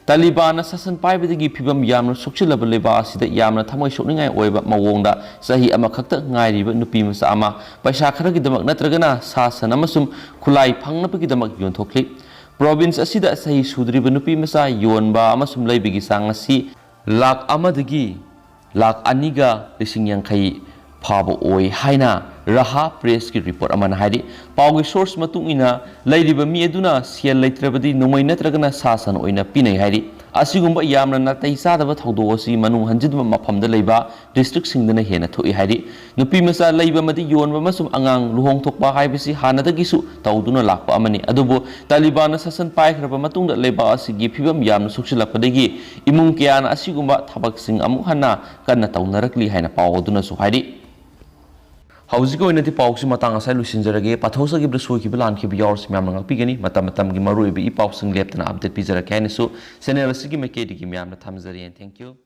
ꯇꯥꯂꯤꯕꯥꯟꯅ ꯁꯥꯁꯟ ꯄꯥꯏꯕꯗꯒꯤ ꯐꯤꯕꯝ ꯌꯥꯝꯅ ꯁꯣꯛꯆꯤꯜꯂꯕ ꯂꯩꯕꯥꯛ ꯑꯁꯤꯗ ꯌꯥꯝꯅ ꯊꯃꯣꯏ ꯁꯣꯛꯅꯤꯡꯉꯥꯏ ꯑꯣꯏꯕ ꯃꯑꯣꯡꯗ ꯆꯍꯤ ꯑꯃꯈꯛꯇ ꯉꯥꯏꯔꯤꯕ ꯅꯨꯄꯤ ꯃꯆꯥ ꯑꯃ ꯄꯩꯁꯥ ꯈꯔꯒꯤꯗꯃꯛ ꯅꯠꯇ꯭ꯔꯒꯅ ꯁꯥ ꯁꯟ ꯑꯃꯁꯨꯡ ꯈꯨꯠꯂꯥꯏ ꯐꯪꯅꯕꯒꯤꯗꯃꯛ ꯌꯣꯟꯊꯣꯛꯈꯤ꯫ ꯄ꯭ꯔꯣꯚꯤꯟꯁ ꯑꯁꯤꯗ ꯆꯍꯤ ꯁꯨꯗ꯭ꯔꯤꯕ ꯅꯨꯄꯤ ꯃꯆꯥ ꯌꯣꯟꯕ ꯑꯃꯁꯨꯡ ꯂꯩꯕꯒꯤ ꯆꯥꯡ ꯑꯁꯤ ꯂꯥꯈ ꯑꯃꯗꯒꯤ ꯂꯥꯈ ꯑꯅꯤꯒ ꯂꯤꯁꯤꯡ ꯌꯥꯡꯈꯩ ꯐꯥꯕ ꯑꯣꯏ ꯍꯥꯏꯅ ꯔꯍꯥ ꯄ꯭ꯔꯦꯁꯀꯤ ꯔꯤꯄꯣꯔꯠ ꯑꯃꯅ ꯍꯥꯏꯔꯤ꯫ ꯄꯥꯎꯒꯤ ꯁꯣꯔꯁ ꯃꯇꯨꯡ ꯏꯟꯅ, ꯂꯩꯔꯤꯕ ꯃꯤ ꯑꯗꯨꯅ ꯁꯦꯜ ꯂꯩꯇ꯭ꯔꯕꯗꯤ ꯅꯣꯡꯃꯩ ꯅꯠꯇ꯭ꯔꯒꯅ ꯁꯥ ꯁꯟ ꯑꯣꯏꯅ ꯄꯤꯅꯩ ꯍꯥꯏꯔꯤ꯫ ꯑꯁꯤꯒꯨꯝꯕ ꯌꯥꯝꯅ ꯅꯥꯇꯩ ꯆꯥꯗꯕ ꯊꯧꯗꯣꯛ ꯑꯁꯤ ꯃꯅꯨꯡ ꯍꯟꯖꯤꯟꯕ ꯃꯐꯝꯗ ꯂꯩꯕ ꯗꯤꯁꯇ꯭ꯔꯤꯛꯁꯤꯡꯗꯅ ꯍꯦꯟꯅ ꯊꯣꯛꯏ ꯍꯥꯏꯔꯤ꯫ ꯅꯨꯄꯤ ꯃꯆꯥ ꯂꯩꯕ ꯑꯃꯗꯤ ꯌꯣꯟꯕ ꯑꯃꯁꯨꯡ ꯑꯉꯥꯡ ꯂꯨꯍꯣꯡꯊꯣꯛꯄ ꯍꯥꯏꯕꯁꯤ ꯍꯥꯟꯅꯗꯒꯤꯁꯨ ꯇꯧꯗꯨꯅ ꯂꯥꯛꯄ ꯑꯃꯅꯤ꯫ ꯑꯗꯨꯕꯨ ꯇꯥꯂꯤꯕꯥꯟꯅ ꯁꯥꯁꯟ ꯄꯥꯏꯈ꯭ꯔꯕ ꯃꯇꯨꯡꯗ ꯂꯩꯕꯥꯛ ꯑꯁꯤꯒꯤ ꯐꯤꯕꯝ ꯌꯥꯝꯅ ꯁꯣꯛꯆꯤꯜꯂꯛꯄꯗꯒꯤ ꯏꯃꯨꯡ ꯀꯌꯥꯅ ꯑꯁꯤꯒꯨꯝꯕ ꯊꯕꯛꯁꯤꯡ ꯑꯃꯨꯛ ꯍꯟꯅ ꯀꯟꯅ ꯇꯧꯅꯔꯛꯂꯤ ꯍꯥꯏꯅ ꯄꯥꯎ ꯑꯗꯨꯅꯁꯨ ꯍꯥꯏꯔꯤ꯫ ꯍꯧꯖꯤꯛꯀꯤ ꯑꯣꯏꯅꯗꯤ ꯄꯥꯎꯁꯤ ꯃꯇꯥꯡ ꯑꯁꯥꯏ ꯂꯣꯏꯁꯤꯟꯖꯔꯒꯦ꯫ ꯄꯥꯊꯣꯛꯆꯈꯤꯕꯗ ꯁꯣꯏꯈꯤꯕ ꯂꯥꯟꯈꯤꯕ ꯌꯥꯎꯔꯁꯨ ꯃꯌꯥꯝꯅ ꯉꯥꯛꯄꯤꯒꯅꯤ꯫ ꯃꯇꯝ ꯃꯇꯝꯒꯤ ꯃꯔꯨꯑꯣꯏꯕ ꯏ ꯄꯥꯎꯁꯤꯡ ꯂꯦꯞꯇꯅ ꯑꯞꯗꯦꯠ ꯄꯤꯖꯔꯛꯀꯦ ꯍꯥꯏꯅꯁꯨ ꯆꯦꯅꯦꯜ ꯑꯁꯤꯒꯤ ꯃꯥꯏꯀꯩꯗꯒꯤ ꯃꯌꯥꯝꯅ ꯊꯝꯖꯔꯤ꯫ And thank you꯫